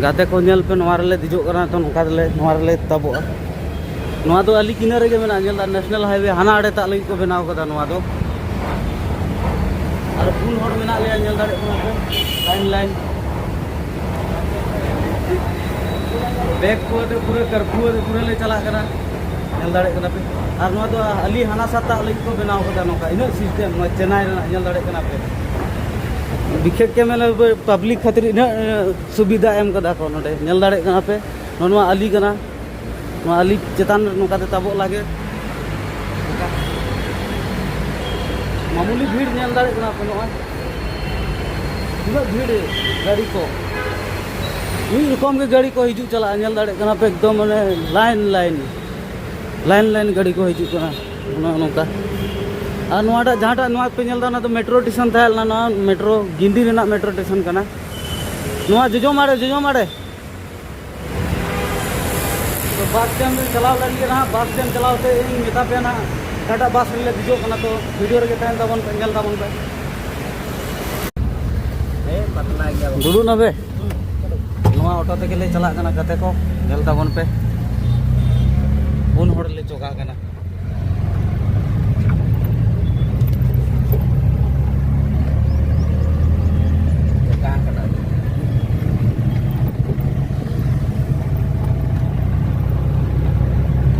ᱜᱟᱛᱮ ᱠᱚ, ᱧᱮᱞ ᱯᱮ, ᱱᱚᱣᱟ ᱨᱮᱞᱮ ᱫᱮᱡᱚᱜ ᱠᱟᱱᱟ᱾ ᱛᱚ, ᱱᱚᱝᱠᱟ ᱛᱮᱞᱮ, ᱱᱚᱣᱟ ᱨᱮᱞᱮ ᱛᱟᱵᱚᱜᱼᱟ᱾ ᱱᱚᱣᱟ ᱫᱚ ᱟᱹᱞᱤ ᱠᱤᱱᱟᱹ ᱨᱮᱜᱮ ᱢᱮᱱᱟᱜᱼᱟ, ᱧᱮᱞ ᱫᱟ, ᱱᱮᱥᱱᱟᱞ ᱦᱟᱭᱣᱮ ᱦᱟᱱᱟ ᱟᱲᱮ ᱛᱟᱜ ᱞᱟᱹᱜᱤᱫ ᱠᱚ ᱵᱮᱱᱟᱣ ᱠᱟᱫᱟ ᱱᱚᱣᱟ ᱫᱚ᱾ ᱟᱨ ᱯᱩᱱ ᱦᱚᱲ ᱢᱮᱱᱟᱜ ᱞᱮᱭᱟ, ᱧᱮᱞ ᱫᱟᱲᱮᱭᱟᱜ ᱠᱟᱱᱟ ᱯᱮ, ᱞᱟᱭᱤᱱ ᱞᱟᱭᱤᱱ᱾ ᱵᱮᱜᱽ ᱠᱚ ᱟᱛᱮ ᱯᱩᱨᱟᱹ ᱠᱟᱨᱯᱷᱤᱭᱩ ᱟᱛᱮ ᱯᱩᱨᱟᱹ ᱞᱮ ᱪᱟᱞᱟᱜ ᱠᱟᱱᱟ, ᱧᱮᱞ ᱫᱟᱲᱮᱭᱟᱜ ᱠᱟᱱᱟ ᱯᱮ᱾ ᱟᱨ ᱱᱚᱣᱟ ᱫᱚ ᱟᱹᱞᱤ ᱦᱟᱱᱟ ᱥᱟ ᱛᱟᱜ ᱞᱟᱹᱜᱤᱫ ᱠᱚ ᱵᱮᱱᱟᱣ ᱠᱟᱫᱟ ᱱᱚᱝᱠᱟ, ᱤᱱᱟᱹᱜ ᱥᱤᱥᱴᱮᱢ ᱱᱚᱣᱟ ᱪᱮᱱᱱᱟᱭ ᱨᱮᱱᱟᱜ, ᱧᱮᱞ ᱫᱟᱲᱮᱭᱟᱜ ᱠᱟᱱᱟ ᱯᱮ᱾ ᱵᱤᱠᱷᱮᱠ ᱠᱮ ᱢᱮᱱᱟ ᱯᱟᱵᱽᱞᱤᱠ ᱠᱷᱟᱹᱛᱤᱨ ᱤᱱᱟᱹᱜ ᱥᱩᱵᱤᱫᱷᱟ ᱮᱢ ᱠᱟᱫᱟ ᱠᱚ ᱱᱚᱰᱮ, ᱧᱮᱞ ᱫᱟᱲᱮᱭᱟᱜ ᱠᱟᱱᱟ ᱯᱮ᱾ ᱱᱚᱣᱟ ᱱᱚᱣᱟ ᱟᱹᱞᱤ ᱠᱟᱱᱟ, ᱱᱚᱣᱟ ᱟᱹᱞᱤ ᱪᱮᱛᱟᱱ ᱨᱮ ᱱᱚᱝᱠᱟ ᱛᱮ ᱛᱟᱵᱚᱜ ᱞᱟᱜᱮ᱾ ᱢᱟᱢᱩᱞᱤ ᱵᱷᱤᱲ, ᱧᱮᱞ ᱫᱟᱲᱮᱭᱟᱜ ᱠᱟᱱᱟ ᱯᱮ, ᱱᱚᱜᱼᱚᱭ ᱛᱤᱱᱟᱹᱜ ᱵᱷᱤᱲ ᱜᱟᱹᱰᱤ ᱠᱚ, ᱢᱤᱫ ᱨᱚᱠᱚᱢ ᱜᱮ ᱜᱟᱹᱰᱤ ᱠᱚ ᱦᱤᱡᱩᱜ ᱪᱟᱞᱟᱜᱼᱟ, ᱧᱮᱞ ᱫᱟᱲᱮᱭᱟᱜ ᱠᱟᱱᱟ ᱯᱮ, ᱮᱠᱫᱚᱢ ᱢᱟᱱᱮ ᱞᱟᱭᱤᱱ ᱞᱟᱭᱤᱱ, ᱞᱟᱭᱤᱱ ᱞᱟᱭᱤᱱ ᱜᱟᱹᱰᱤ ᱠᱚ ᱦᱤᱡᱩᱜ ᱠᱟᱱᱟ, ᱱᱚᱜᱼᱚ ᱱᱚᱝᱠᱟ᱾ ᱟᱨ ᱱᱚᱣᱟᱴᱟᱜ ᱡᱟᱦᱟᱸᱴᱟᱜ ᱱᱚᱣᱟ ᱯᱮ ᱧᱮᱞ ᱮᱫᱟ, ᱚᱱᱟ ᱫᱚ ᱢᱮᱴᱨᱳ ᱥᱴᱮᱥᱚᱱ ᱛᱟᱦᱮᱸ ᱞᱮᱱᱟ, ᱱᱚᱣᱟ ᱢᱮᱴᱨᱳ, ᱜᱤᱱᱰᱤ ᱨᱮᱱᱟᱜ ᱢᱮᱴᱨᱳ ᱥᱴᱮᱥᱚᱱ ᱠᱟᱱᱟ᱾ ᱱᱚᱣᱟ ᱡᱚᱡᱚᱢ ᱟᱲᱮ, ᱡᱚᱡᱚᱢ ᱟᱲᱮ᱾ ᱛᱚ, ᱵᱟᱥ ᱥᱴᱮᱱᱰ ᱨᱮ ᱪᱟᱞᱟᱣ ᱞᱮᱱ ᱜᱮ ᱱᱟᱦᱟᱜ, ᱵᱟᱥ ᱥᱴᱮᱱᱰ ᱪᱟᱞᱟᱣ ᱛᱮ ᱤᱧ ᱢᱮᱛᱟ ᱯᱮᱭᱟ ᱱᱟᱦᱟᱜ, ᱚᱠᱟᱴᱟᱜ ᱵᱟᱥ ᱨᱮᱞᱮ ᱫᱮᱡᱚᱜ ᱠᱟᱱᱟ᱾ ᱛᱚ, ᱵᱷᱤᱰᱤᱭᱳ ᱨᱮᱜᱮ ᱛᱟᱦᱮᱱ ᱛᱟᱵᱚᱱ ᱯᱮ, ᱧᱮᱞ ᱛᱟᱵᱚᱱ ᱯᱮ᱾ ᱫᱩᱲᱩᱵ ᱱᱟᱵᱮ᱾ ᱱᱚᱣᱟ ᱚᱴᱳ ᱛᱮᱜᱮ ᱞᱮ ᱪᱟᱞᱟᱜ ᱠᱟᱱᱟ, ᱜᱟᱛᱮ ᱠᱚ, ᱧᱮᱞ ᱛᱟᱵᱚᱱ ᱯᱮ᱾ ᱯᱩᱱ ᱦᱚᱲ ᱞᱮ ᱪᱚᱜᱟ ᱠᱟᱱᱟ᱾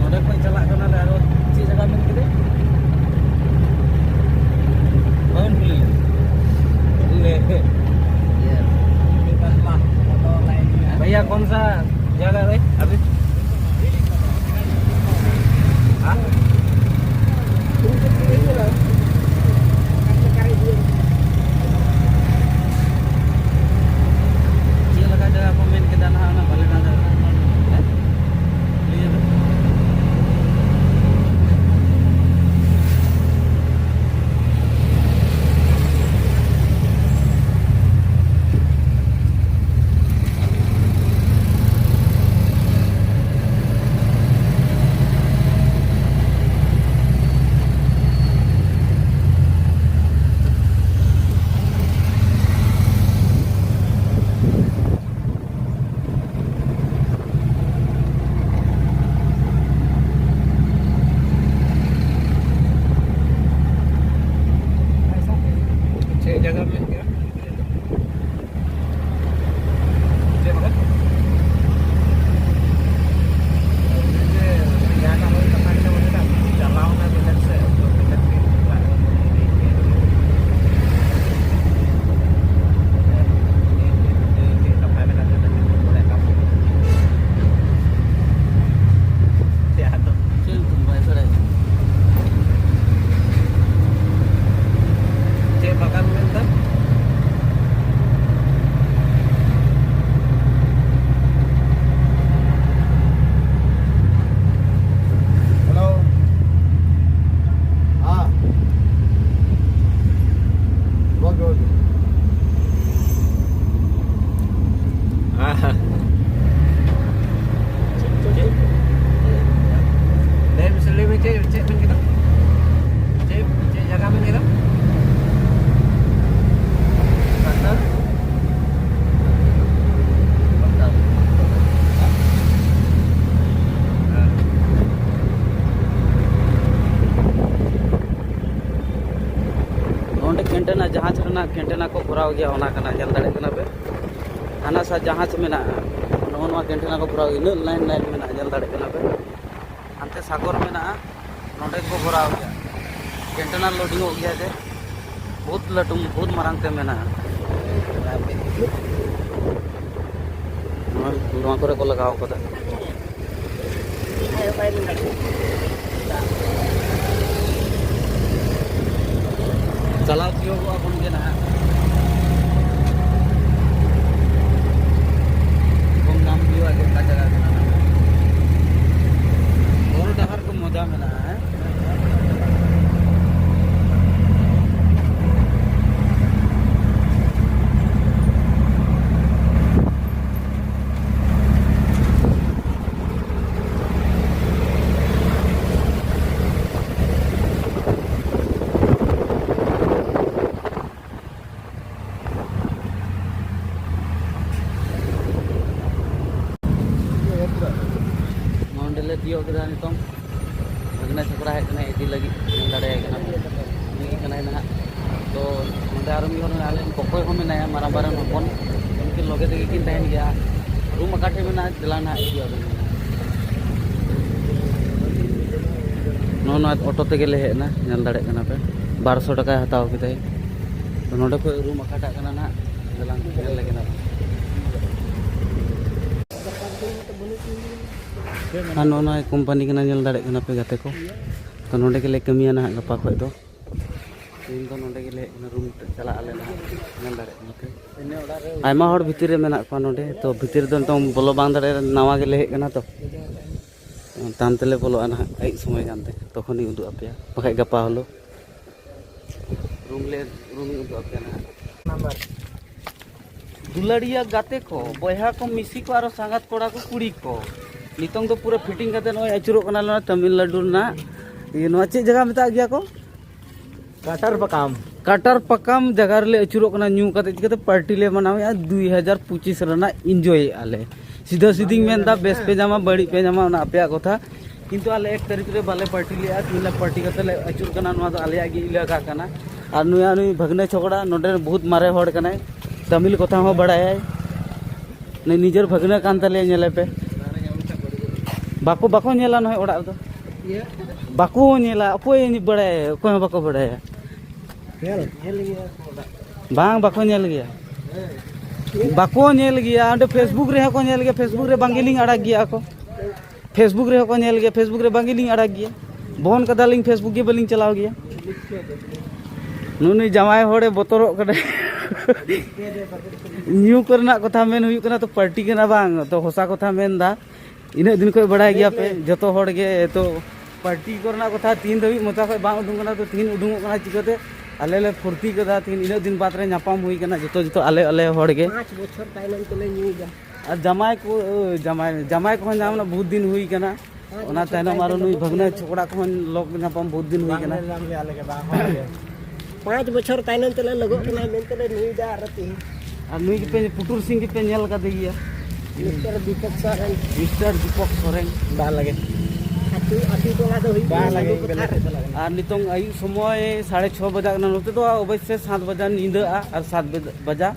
ᱱᱚᱰᱮ ᱠᱷᱚᱱ ᱪᱟᱞᱟᱜ ᱠᱟᱱᱟᱞᱮ ᱟᱨᱚ, ᱪᱮᱫ ᱡᱟᱭᱜᱟ ᱢᱮᱱ ᱠᱮᱫᱟ? ᱵᱟᱵᱚᱱ ᱠᱩᱞᱤ ᱞᱮᱫᱟ᱾ भैया, कौन सा जगह है अभी? हाँ? ᱠᱮᱱᱴᱮᱱᱟ, ᱡᱟᱦᱟᱡᱽ ᱨᱮᱱᱟᱜ ᱠᱮᱱᱴᱮᱱᱟ ᱠᱚ ᱠᱚᱨᱟᱣ ᱜᱮᱭᱟ, ᱚᱱᱟ ᱠᱟᱱᱟ, ᱧᱮᱞ ᱫᱟᱲᱮᱭᱟᱜ ᱠᱟᱱᱟ ᱯᱮ᱾ ᱦᱟᱱᱟ ᱥᱟ ᱡᱟᱦᱟᱡᱽ ᱢᱮᱱᱟᱜᱼᱟ, ᱱᱚᱜᱼᱚ ᱱᱚᱣᱟ ᱠᱮᱱᱴᱮᱱᱟ ᱠᱚ ᱠᱚᱨᱟᱣ ᱜᱮᱭᱟ, ᱤᱱᱟᱹᱜ ᱞᱟᱭᱤᱱ ᱞᱟᱭᱤᱱ ᱢᱮᱱᱟᱜᱼᱟ, ᱧᱮᱞ ᱫᱟᱲᱮᱭᱟᱜ ᱠᱟᱱᱟ ᱯᱮ᱾ ᱦᱟᱱᱛᱮ ᱥᱟᱜᱚᱨ ᱢᱮᱱᱟᱜᱼᱟ, ᱱᱚᱸᱰᱮ ᱠᱚ ᱠᱚᱨᱟᱣ ᱜᱮᱭᱟ, ᱠᱮᱱᱴᱮᱱᱟ ᱞᱳᱰᱤᱝᱚᱜ ᱜᱮᱭᱟ ᱡᱮ, ᱵᱚᱦᱩᱛ ᱞᱟᱹᱴᱩ, ᱵᱚᱦᱩᱛ ᱢᱟᱨᱟᱝ ᱛᱮ ᱢᱮᱱᱟᱜᱼᱟ᱾ ᱱᱚᱣᱟ, ᱱᱚᱣᱟ ᱠᱚᱨᱮ ᱠᱚ ᱞᱟᱜᱟᱣ ᱠᱟᱫᱟ᱾ ᱪᱟᱞᱟᱣ ᱛᱤᱭᱳᱜᱚᱜᱼᱟ ᱵᱚᱱ ᱜᱮ ᱱᱟᱦᱟᱜ᱾ ᱠᱚᱢ ᱫᱟᱢ ᱦᱩᱭᱩᱜᱼᱟ ᱡᱮ ᱚᱠᱟ ᱡᱟᱭᱜᱟ ᱠᱟᱱᱟ ᱱᱟᱦᱟᱜ᱾ ᱦᱚᱨ ᱰᱟᱦᱟᱨ ᱠᱚ ᱢᱚᱡᱟ ᱢᱮᱱᱟᱜᱼᱟ, ᱦᱮᱸ? ᱱᱚᱸᱰᱮ ᱞᱮ ᱛᱤᱭᱳᱜ ᱠᱮᱫᱟ ᱱᱤᱛᱚᱝ᱾ ᱵᱷᱟᱹᱜᱽᱱᱟᱹ ᱪᱷᱚᱠᱲᱟ ᱦᱮᱡ ᱠᱟᱱᱟᱭ ᱤᱫᱤ ᱞᱟᱹᱜᱤᱫ, ᱧᱮᱞ ᱫᱟᱲᱮᱭᱟᱭ ᱠᱟᱱᱟ, ᱩᱱᱤ ᱜᱮ ᱠᱟᱱᱟᱭ ᱱᱟᱦᱟᱜ᱾ ᱛᱚ ᱱᱚᱸᱰᱮ ᱟᱨᱚ ᱢᱤᱫ ᱦᱚᱲ ᱢᱮᱱᱟᱭᱟ, ᱟᱞᱮ ᱨᱮᱱ ᱠᱚᱠᱚᱭ ᱦᱚᱸ ᱢᱮᱱᱟᱭᱟ, ᱢᱟᱨᱟᱝᱵᱟ ᱨᱮᱱ ᱦᱚᱯᱚᱱ, ᱩᱱᱠᱤᱱ ᱞᱚᱜᱮ ᱛᱮᱜᱮ ᱠᱤᱱ ᱛᱟᱦᱮᱱ ᱜᱮᱭᱟ᱾ ᱨᱩᱢ ᱚᱠᱟ ᱴᱷᱮᱱ ᱢᱮᱱᱟᱜᱼᱟ, ᱪᱟᱞᱟᱣ ᱱᱟᱦᱟᱜ ᱦᱤᱡᱩᱜ ᱟᱵᱮᱱ᱾ ᱱᱚᱜᱼᱚ ᱱᱚᱣᱟ ᱚᱴᱳ ᱛᱮᱜᱮ ᱞᱮ ᱦᱮᱡ ᱮᱱᱟ, ᱧᱮᱞ ᱫᱟᱲᱮᱭᱟᱜ ᱠᱟᱱᱟ ᱯᱮ, ᱵᱟᱨᱚᱥᱚ ᱴᱟᱠᱟᱭ ᱦᱟᱛᱟᱣ ᱠᱮᱫᱟᱭ᱾ ᱛᱚ ᱱᱚᱸᱰᱮ ᱠᱷᱚᱡ ᱨᱩᱢ ᱚᱠᱟᱴᱟᱜ ᱠᱟᱱᱟ ᱱᱟᱦᱟᱜ, ᱪᱟᱞᱟᱝ ᱧᱮᱞ ᱞᱟᱹᱜᱤᱫ ᱱᱟᱦᱟᱜ᱾ ᱟᱨ ᱱᱚᱜᱼᱚ ᱱᱚᱣᱟ ᱠᱳᱢᱯᱟᱱᱤ ᱠᱟᱱᱟ, ᱧᱮᱞ ᱫᱟᱲᱮᱭᱟᱜ ᱠᱟᱱᱟ ᱯᱮ ᱜᱟᱛᱮ ᱠᱚ᱾ ᱛᱚ ᱱᱚᱸᱰᱮ ᱜᱮᱞᱮ ᱠᱟᱹᱢᱤᱭᱟ ᱱᱟᱦᱟᱜ ᱜᱟᱯᱟ ᱠᱷᱚᱡ ᱫᱚ᱾ ᱛᱮᱦᱮᱧ ᱫᱚ ᱱᱚᱸᱰᱮ ᱜᱮᱞᱮ ᱦᱮᱡ ᱠᱟᱱᱟ, ᱨᱩᱢ ᱛᱮ ᱪᱟᱞᱟᱜ ᱟᱞᱮ ᱱᱟᱦᱟᱜ, ᱧᱮᱞ ᱫᱟᱲᱮᱭᱟᱜ ᱠᱟᱱᱟ ᱯᱮ᱾ ᱟᱭᱢᱟ ᱦᱚᱲ ᱵᱷᱤᱛᱤᱨ ᱨᱮ ᱢᱮᱱᱟᱜ ᱠᱚᱣᱟ ᱱᱚᱸᱰᱮ, ᱛᱚ ᱵᱷᱤᱛᱤᱨ ᱨᱮᱫᱚ ᱱᱤᱛᱚᱝ ᱵᱚᱞᱚ ᱵᱟᱝ ᱫᱟᱲᱮᱭᱟᱜᱼᱟ, ᱱᱟᱣᱟ ᱜᱮᱞᱮ ᱦᱮᱡ ᱠᱟᱱᱟ ᱛᱚ᱾ ᱛᱟᱭᱚᱢ ᱛᱮᱞᱮ ᱵᱚᱞᱚᱜᱼᱟ ᱱᱟᱦᱟᱜ ᱟᱹᱭᱩᱵ ᱥᱚᱢᱚᱭ ᱜᱟᱱᱛᱮ, ᱛᱚᱠᱷᱚᱱᱤᱧ ᱩᱫᱩᱜ ᱟᱯᱮᱭᱟ, ᱵᱟᱠᱷᱟᱡ ᱜᱟᱯᱟ ᱦᱤᱞᱳᱜ᱾ ᱨᱩᱢ ᱞᱮ, ᱨᱩᱢ ᱤᱧ ᱩᱫᱩᱜ ᱟᱯᱮᱭᱟ ᱱᱟᱦᱟᱜ᱾ ᱱᱟᱢᱵᱟᱨ᱾ ᱫᱩᱞᱟᱹᱲᱤᱭᱟᱹ ᱜᱟᱛᱮ ᱠᱚ, ᱵᱚᱭᱦᱟ ᱠᱚ, ᱢᱤᱥᱤ ᱠᱚ, ᱟᱨᱚ ᱥᱟᱸᱜᱟᱛ ᱠᱚᱲᱟ ᱠᱚ, ᱠᱩᱲᱤ ᱠᱚ, ᱱᱤᱛᱚᱝ ᱫᱚ ᱯᱩᱨᱟᱹ ᱯᱷᱤᱴᱤᱝ ᱠᱟᱛᱮ ᱱᱚᱜᱼᱚᱭ ᱟᱹᱪᱩᱨᱚᱜ ᱠᱟᱱᱟ ᱱᱚᱣᱟ ᱛᱟᱢᱤᱞᱱᱟᱰᱩ ᱨᱮᱱᱟᱜ᱾ ᱤᱭᱟᱹ, ᱱᱚᱣᱟ ᱪᱮᱫ ᱡᱟᱭᱜᱟ ᱢᱮᱛᱟᱜ ᱜᱮᱭᱟ ᱠᱚ? ᱠᱟᱴᱟᱨ ᱯᱟᱠᱟᱢ᱾ ᱠᱟᱴᱟᱨ ᱯᱟᱠᱟᱢ ᱡᱟᱭᱜᱟ ᱨᱮᱞᱮ ᱟᱹᱪᱩᱨᱚᱜ ᱠᱟᱱᱟ, ᱧᱩ ᱠᱟᱛᱮ ᱪᱤᱠᱟᱹᱛᱮ ᱯᱟᱨᱴᱤ ᱞᱮ ᱢᱟᱱᱟᱣᱮᱫᱼᱟ, ᱫᱩᱭ ᱦᱟᱡᱟᱨ ᱯᱚᱸᱪᱤᱥ ᱨᱮᱱᱟᱜ ᱤᱱᱡᱚᱭᱮᱫᱼᱟ ᱞᱮ᱾ ᱥᱤᱫᱷᱟᱹ ᱥᱤᱫᱷᱤᱧ ᱢᱮᱱᱫᱟ, ᱵᱮᱥ ᱯᱮ ᱧᱟᱢᱟ, ᱵᱟᱹᱲᱤᱡ ᱯᱮ ᱧᱟᱢᱟ, ᱚᱱᱟ ᱟᱯᱮᱭᱟᱜ ᱠᱟᱛᱷᱟ᱾ ᱠᱤᱱᱛᱩ ᱟᱞᱮ ᱮᱠ ᱛᱟᱹᱨᱤᱠᱷ ᱨᱮ ᱵᱟᱞᱮ ᱯᱟᱨᱴᱤ ᱞᱮᱫᱼᱟ, ᱛᱤᱦᱤᱧ ᱞᱮ ᱯᱟᱨᱴᱤ ᱠᱟᱛᱮ ᱞᱮ ᱟᱹᱪᱩᱨ ᱠᱟᱱᱟ, ᱱᱚᱣᱟ ᱫᱚ ᱟᱞᱮᱭᱟᱜ ᱜᱮ ᱮᱞᱟᱠᱟ ᱠᱟᱱᱟ᱾ ᱟᱨ ᱱᱩᱭᱟᱜ, ᱱᱩᱭ ᱵᱷᱟᱹᱜᱽᱱᱟᱹ ᱪᱷᱚᱠᱲᱟ ᱱᱚᱰᱮ ᱨᱮᱱ ᱵᱚᱦᱩᱛ ᱢᱟᱨᱮ ᱦᱚᱲ ᱠᱟᱱᱟᱭ, ᱛᱟᱢᱤᱞ ᱠᱚᱛᱷᱟ ᱦᱚᱸ ᱵᱟᱲᱟᱭᱟᱭ᱾ ᱱᱩᱭ ᱱᱤᱡᱮᱨ ᱵᱷᱟᱹᱜᱽᱱᱟᱹ ᱠᱟᱱ ᱛᱟᱞᱮᱭᱟ, ᱧᱮᱞᱮ ᱯᱮ᱾ ᱵᱟᱠᱚ, ᱵᱟᱠᱚ ᱧᱮᱞᱟ ᱱᱚᱜᱼᱚᱭ ᱚᱲᱟᱜ ᱨᱮᱫᱚ᱾ ᱵᱟᱠᱚ ᱧᱮᱞᱟ, ᱚᱠᱚᱭ ᱵᱟᱲᱟᱭᱟ? ᱚᱠᱚᱭ ᱦᱚᱸ ᱵᱟᱠᱚ ᱵᱟᱲᱟᱭᱟ᱾ ᱵᱟᱝ, ᱵᱟᱠᱚ ᱧᱮᱞ ᱜᱮᱭᱟ᱾ ᱵᱟᱠᱚ ᱧᱮᱞ ᱜᱮᱭᱟ᱾ ᱚᱸᱰᱮ Facebook ᱨᱮᱦᱚᱸ ᱠᱚ ᱧᱮᱞ ᱜᱮᱭᱟ, Facebook ᱨᱮ ᱵᱟᱝ ᱜᱮᱞᱤᱧ ᱟᱲᱟᱜ ᱜᱮᱭᱟ ᱟᱠᱚ᱾ Facebook ᱨᱮᱦᱚᱸ ᱠᱚ ᱧᱮᱞ ᱜᱮᱭᱟ, Facebook ᱨᱮ ᱵᱟᱝ ᱜᱮᱞᱤᱧ ᱟᱲᱟᱜ ᱜᱮᱭᱟ᱾ ᱵᱚᱱ ᱠᱟᱫᱟᱞᱤᱧ, Facebook ᱜᱮ ᱵᱟᱹᱞᱤᱧ ᱪᱟᱞᱟᱣ ᱜᱮᱭᱟ᱾ ᱱᱩᱱᱩᱭ ᱡᱟᱶᱟᱭ ᱦᱚᱲᱮ ᱵᱚᱛᱚᱨᱚᱜ ᱠᱟᱱᱟ᱾ ᱧᱩ ᱠᱚᱨᱮᱱᱟᱜ ᱠᱟᱛᱷᱟ ᱢᱮᱱ ᱦᱩᱭᱩᱜ ᱠᱟᱱᱟ, ᱛᱚ ᱯᱟᱨᱴᱤ ᱠᱟᱱᱟ ᱵᱟᱝ, ᱛᱚ ᱦᱚᱥᱟ ᱠᱟᱛᱷᱟ ᱢᱮᱱ ᱫᱟ᱾ ᱤᱱᱟᱹᱜ ᱫᱤᱱ ᱠᱷᱚᱱ ᱵᱟᱲᱟᱭ ᱜᱮᱭᱟ ᱯᱮ ᱡᱚᱛᱚ ᱦᱚᱲ ᱜᱮ, ᱛᱚ ᱯᱟᱨᱴᱤ ᱠᱚᱨᱮᱱᱟᱜ ᱠᱟᱛᱷᱟ ᱛᱤᱦᱤᱧ ᱫᱷᱟᱹᱵᱤᱡ ᱢᱚᱪᱟ ᱠᱷᱚᱱ ᱵᱟᱝ ᱩᱰᱩᱝ ᱠᱟᱱᱟ, ᱛᱚ ᱛᱤᱦᱤᱧ ᱩᱰᱩᱝᱚᱜ ᱠᱟᱱᱟ᱾ ᱪᱤᱠᱟᱹᱛᱮ ᱟᱞᱮ ᱞᱮ ᱯᱷᱩᱨᱛᱤ ᱠᱟᱫᱟ, ᱛᱤᱦᱤᱧ ᱤᱱᱟᱹᱜ ᱫᱤᱱ ᱵᱟᱫᱽ ᱨᱮ ᱧᱟᱯᱟᱢ ᱦᱩᱭ ᱠᱟᱱᱟ ᱡᱚᱛᱚ, ᱡᱚᱛᱚ ᱟᱞᱮ, ᱟᱞᱮ ᱦᱚᱲ ᱜᱮ᱾ ᱯᱟᱸᱪ ᱵᱚᱪᱷᱚᱨ ᱛᱟᱭᱱᱚᱢ ᱛᱮᱞᱮ ᱧᱩᱭᱮᱫᱟ᱾ ᱟᱨ ᱡᱟᱢᱟᱭ ᱠᱚ, ᱡᱟᱢᱟᱭ, ᱡᱟᱢᱟᱭ ᱠᱚᱦᱚᱸ ᱧᱟᱢ ᱨᱮᱱᱟᱜ ᱵᱚᱦᱩᱛ ᱫᱤᱱ ᱦᱩᱭ ᱠᱟᱱᱟ᱾ ᱯᱟᱸᱪ ᱚᱱᱟ ᱵᱚᱪᱷᱚᱨ ᱛᱟᱭᱱᱚᱢ ᱟᱨᱚ ᱛᱟᱭᱱᱚᱢ ᱱᱩᱭ ᱛᱮ ᱵᱷᱟᱹᱜᱽᱱᱟᱹ ᱪᱷᱚᱠᱲᱟ ᱠᱚᱦᱚᱸ ᱞᱚᱠ ᱧᱟᱯᱟᱢ ᱵᱚᱦᱩᱛ ᱫᱤᱱ ᱦᱩᱭ ᱵᱟᱝ ᱠᱟᱱᱟ᱾ ᱧᱮᱞ ᱧᱟᱢ ᱞᱮᱭᱟ ᱟᱞᱮ ᱜᱮ ᱵᱟᱝ ᱦᱚᱲ ᱜᱮ᱾ ᱯᱟᱸᱪ ᱵᱚᱪᱷᱚᱨ ᱛᱟᱭᱱᱚᱢ ᱛᱮᱞᱮ ᱞᱚᱜᱚᱜ ᱠᱟᱱᱟ ᱢᱮᱱᱛᱮᱞᱮ ᱧᱩᱭᱮᱫᱟ ᱟᱨ ᱛᱤᱦᱤᱧ᱾ ᱟᱨ ᱱᱩᱭ ᱜᱮᱯᱮ, ᱯᱩᱴᱩᱨ ᱥᱤᱝ ᱜᱮᱯᱮ ᱧᱮᱞ ᱠᱟᱫᱮ ᱜᱮᱭᱟ? ᱢᱤᱥᱴᱟᱨ ᱫᱤᱯᱚᱠ ᱥᱚᱨᱮᱱ᱾ ᱢᱤᱥᱴᱟᱨ ᱫᱤᱯᱚᱠ ᱥᱚᱨᱮᱱ᱾ ᱵᱟᱝ ᱞᱟᱜᱮ᱾ ᱟᱹᱛᱩ, ᱟᱹᱛᱩ ᱴᱚᱞᱟ ᱫᱚ ᱦᱩᱭᱩᱜ ᱵᱟᱝ ᱠᱟᱱᱟ ᱞᱟᱜᱮ, ᱥᱟᱹᱜᱩ ᱤᱧ ᱵᱮᱞᱮ ᱯᱟᱛᱷᱟᱨ᱾ ᱛᱮ ᱪᱟᱞᱟᱜ ᱠᱟᱱᱟ᱾ ᱟᱨ ᱱᱤᱛᱚᱝ ᱟᱹᱭᱩᱵ ᱥᱚᱢᱚᱭ ᱥᱟᱲᱮ ᱪᱷᱚ ᱵᱟᱡᱟᱜ ᱠᱟᱱᱟ᱾ ᱱᱚᱛᱮ ᱫᱚ ᱚᱵᱚᱥᱥᱳᱭ ᱥᱟᱛ ᱵᱟᱡᱟ ᱧᱤᱫᱟᱹᱜᱼᱟ ᱟᱨ ᱥᱟᱛ ᱵᱟᱡᱟ,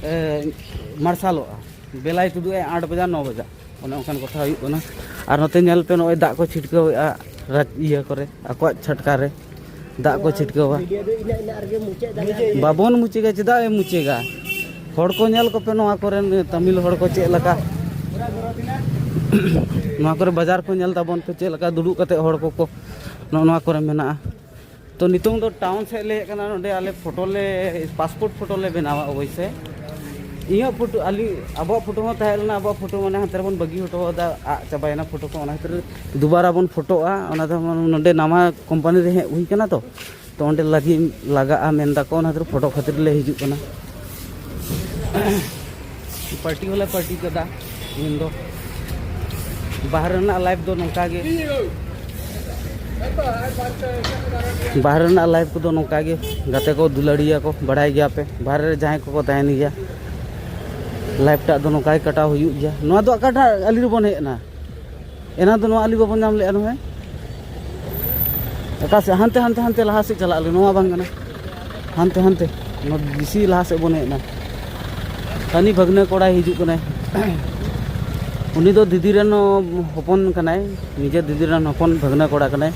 ᱮ, ᱢᱟᱨᱥᱟᱞᱚᱜᱼᱟ᱾ ᱵᱮᱞᱟᱭ ᱛᱩᱫᱩᱜᱼᱟᱭ ᱟᱴ ᱵᱟᱡᱟ, ᱱᱚ ᱵᱟᱡᱟ᱾ ᱚᱱᱮ ᱚᱱᱠᱟᱱ ᱠᱟᱛᱷᱟ ᱦᱩᱭᱩᱜ ᱠᱟᱱᱟ᱾ ᱟᱨ ᱱᱚᱛᱮ ᱧᱮᱞ ᱯᱮ, ᱱᱚᱜᱼᱚᱭ ᱫᱟᱜ ᱠᱚ ᱪᱷᱤᱴᱠᱟᱹᱣᱮᱫᱼᱟ ᱨᱟᱡᱽ ᱤᱭᱟᱹ ᱠᱚᱨᱮ, ᱟᱠᱚᱣᱟᱜ ᱪᱷᱟᱴᱠᱟ ᱨᱮ ᱫᱟᱜ ᱠᱚ ᱪᱷᱤᱴᱠᱟᱹᱣᱟ᱾ ᱵᱷᱤᱰᱤᱭᱳ ᱫᱚ ᱤᱱᱟᱹᱜ, ᱤᱱᱟᱹᱜ ᱨᱮᱜᱮ ᱢᱩᱪᱟᱹᱫ ᱫᱟᱲᱮᱭᱟᱜᱼᱟ᱾ ᱵᱟᱵᱚᱱ ᱢᱩᱪᱟᱹᱫᱟ, ᱪᱮᱫᱟᱜ ᱮ ᱢᱩᱪᱟᱹᱫᱟ? ᱦᱚᱲ ᱠᱚ ᱧᱮᱞ ᱠᱚᱯᱮ, ᱱᱚᱣᱟ ᱠᱚᱨᱮᱱ ᱛᱟᱢᱤᱞ ᱦᱚᱲ ᱠᱚ ᱪᱮᱫ ᱞᱮᱠᱟ᱾ ᱱᱚᱣᱟ ᱠᱚᱨᱮ ᱵᱟᱡᱟᱨ ᱠᱚ ᱧᱮᱞ ᱛᱟᱵᱚᱱ ᱯᱮ, ᱪᱮᱫ ᱞᱮᱠᱟ ᱫᱩᱲᱩᱵ ᱠᱟᱛᱮ ᱦᱚᱲ ᱠᱚᱠᱚ ᱱᱚᱜᱼᱚ ᱱᱚᱣᱟ ᱠᱚᱨᱮ ᱢᱮᱱᱟᱜᱼᱟ᱾ ᱛᱚ ᱱᱤᱛᱚᱝ ᱫᱚ ᱴᱟᱣᱩᱱ ᱥᱮᱫ ᱞᱮ ᱦᱮᱡ ᱟᱠᱟᱱᱟ, ᱱᱚᱰᱮ ᱟᱞᱮ ᱯᱷᱳᱴᱳ ᱞᱮ, ᱯᱟᱥᱯᱳᱨᱴ ᱯᱷᱳᱴᱳ ᱞᱮ ᱵᱮᱱᱟᱣᱟ᱾ ᱚᱵᱚᱥᱥᱳᱭ ᱤᱧᱟᱹᱜ ᱯᱷᱳᱴᱳ, ᱟᱹᱞᱤᱧ, ᱟᱵᱚᱣᱟᱜ ᱯᱷᱳᱴᱳ ᱦᱚᱸ ᱛᱟᱦᱮᱸ ᱞᱮᱱᱟ, ᱟᱵᱚᱣᱟᱜ ᱯᱷᱳᱴᱳ ᱢᱟᱱᱮ ᱦᱟᱱᱛᱮ ᱨᱮᱵᱚᱱ ᱵᱟᱹᱜᱤ ᱦᱚᱴᱚ ᱠᱟᱫᱟ, ᱟᱫ ᱪᱟᱵᱟᱭᱮᱱᱟ ᱯᱷᱳᱴᱳ ᱠᱚ᱾ ᱚᱱᱟ ᱠᱷᱟᱹᱛᱤᱨ ᱫᱩᱵᱟᱨᱟ ᱵᱚᱱ ᱯᱷᱳᱴᱳᱜᱼᱟ᱾ ᱚᱱᱟ ᱫᱚ ᱱᱚᱰᱮ ᱱᱟᱣᱟ ᱠᱳᱢᱯᱟᱱᱤ ᱨᱮ ᱦᱮᱡ ᱦᱩᱭ ᱠᱟᱱᱟ ᱛᱚ, ᱛᱚ ᱚᱸᱰᱮ ᱞᱟᱹᱜᱤᱫ ᱞᱟᱜᱟᱜᱼᱟ ᱢᱮᱱ ᱫᱟᱠᱚ, ᱚᱱᱟ ᱠᱷᱟᱹᱛᱤᱨ ᱯᱷᱳᱴᱳ ᱠᱷᱟᱹᱛᱤᱨ ᱞᱮ ᱦᱤᱡᱩᱜ ᱠᱟᱱᱟ᱾ ᱯᱟᱨᱴᱤ ᱦᱚᱸᱞᱮ ᱯᱟᱨᱴᱤ ᱠᱟᱫᱟ ᱛᱮᱦᱮᱧ ᱫᱚ᱾ ᱵᱟᱦᱨᱮ ᱨᱮᱱᱟᱜ ᱞᱟᱭᱤᱯᱷ ᱫᱚ ᱱᱚᱝᱠᱟ ᱜᱮ, ᱵᱟᱦᱨᱮ ᱨᱮᱱᱟᱜ ᱞᱟᱭᱤᱯᱷ ᱠᱚᱫᱚ ᱱᱚᱝᱠᱟ ᱜᱮ᱾ ᱜᱟᱛᱮ ᱠᱚ, ᱫᱩᱞᱟᱹᱲᱤᱭᱟᱹ ᱠᱚ, ᱵᱟᱲᱟᱭ ᱜᱮᱭᱟ ᱯᱮ, ᱵᱟᱦᱨᱮ ᱨᱮ ᱡᱟᱦᱟᱸᱭ ᱠᱚᱠᱚ ᱛᱟᱦᱮᱱ ᱜᱮᱭᱟ, ᱞᱟᱭᱤᱯᱷ ᱴᱟᱜ ᱫᱚ ᱱᱚᱝᱠᱟ ᱜᱮ ᱠᱟᱴᱟᱣ ᱦᱩᱭᱩᱜ ᱜᱮᱭᱟ᱾ ᱱᱚᱣᱟ ᱫᱚ ᱚᱠᱟᱴᱟᱜ ᱟᱞᱤ ᱨᱮᱵᱚᱱ ᱦᱮᱡ ᱮᱱᱟ? ᱮᱱᱟ ᱫᱚ ᱱᱚᱣᱟ ᱟᱞᱤ ᱵᱟᱵᱚᱱ ᱧᱟᱢ ᱞᱮᱫᱼᱟ ᱱᱚᱜᱼᱚᱭ᱾ ᱚᱠᱟ ᱥᱮᱫ? ᱦᱟᱱᱛᱮ, ᱦᱟᱱᱛᱮ, ᱦᱟᱱᱛᱮ ᱞᱟᱦᱟ ᱥᱮᱫ ᱪᱟᱞᱟᱜ ᱟᱞᱮ, ᱱᱚᱣᱟ ᱵᱟᱝ ᱠᱟᱱᱟ᱾ ᱦᱟᱱᱛᱮ, ᱦᱟᱱᱛᱮ᱾ ᱱᱚᱣᱟ ᱵᱮᱥᱤ ᱞᱟᱦᱟ ᱥᱮᱫ ᱵᱚᱱ ᱦᱮᱡ ᱮᱱᱟ᱾ ᱦᱟᱹᱱᱤ ᱵᱷᱟᱹᱜᱽᱱᱟᱹ ᱠᱚᱲᱟᱭ ᱦᱤᱡᱩᱜ ᱠᱟᱱᱟᱭ᱾ ᱩᱱᱤ ᱫᱚ ᱫᱤᱫᱤ ᱨᱮᱱ ᱦᱚᱯᱚᱱ ᱠᱟᱱᱟᱭ, ᱱᱤᱡᱮ ᱫᱤᱫᱤ ᱨᱮᱱ ᱦᱚᱯᱚᱱ ᱵᱷᱟᱹᱜᱽᱱᱟᱹ ᱠᱚᱲᱟ ᱠᱟᱱᱟᱭ᱾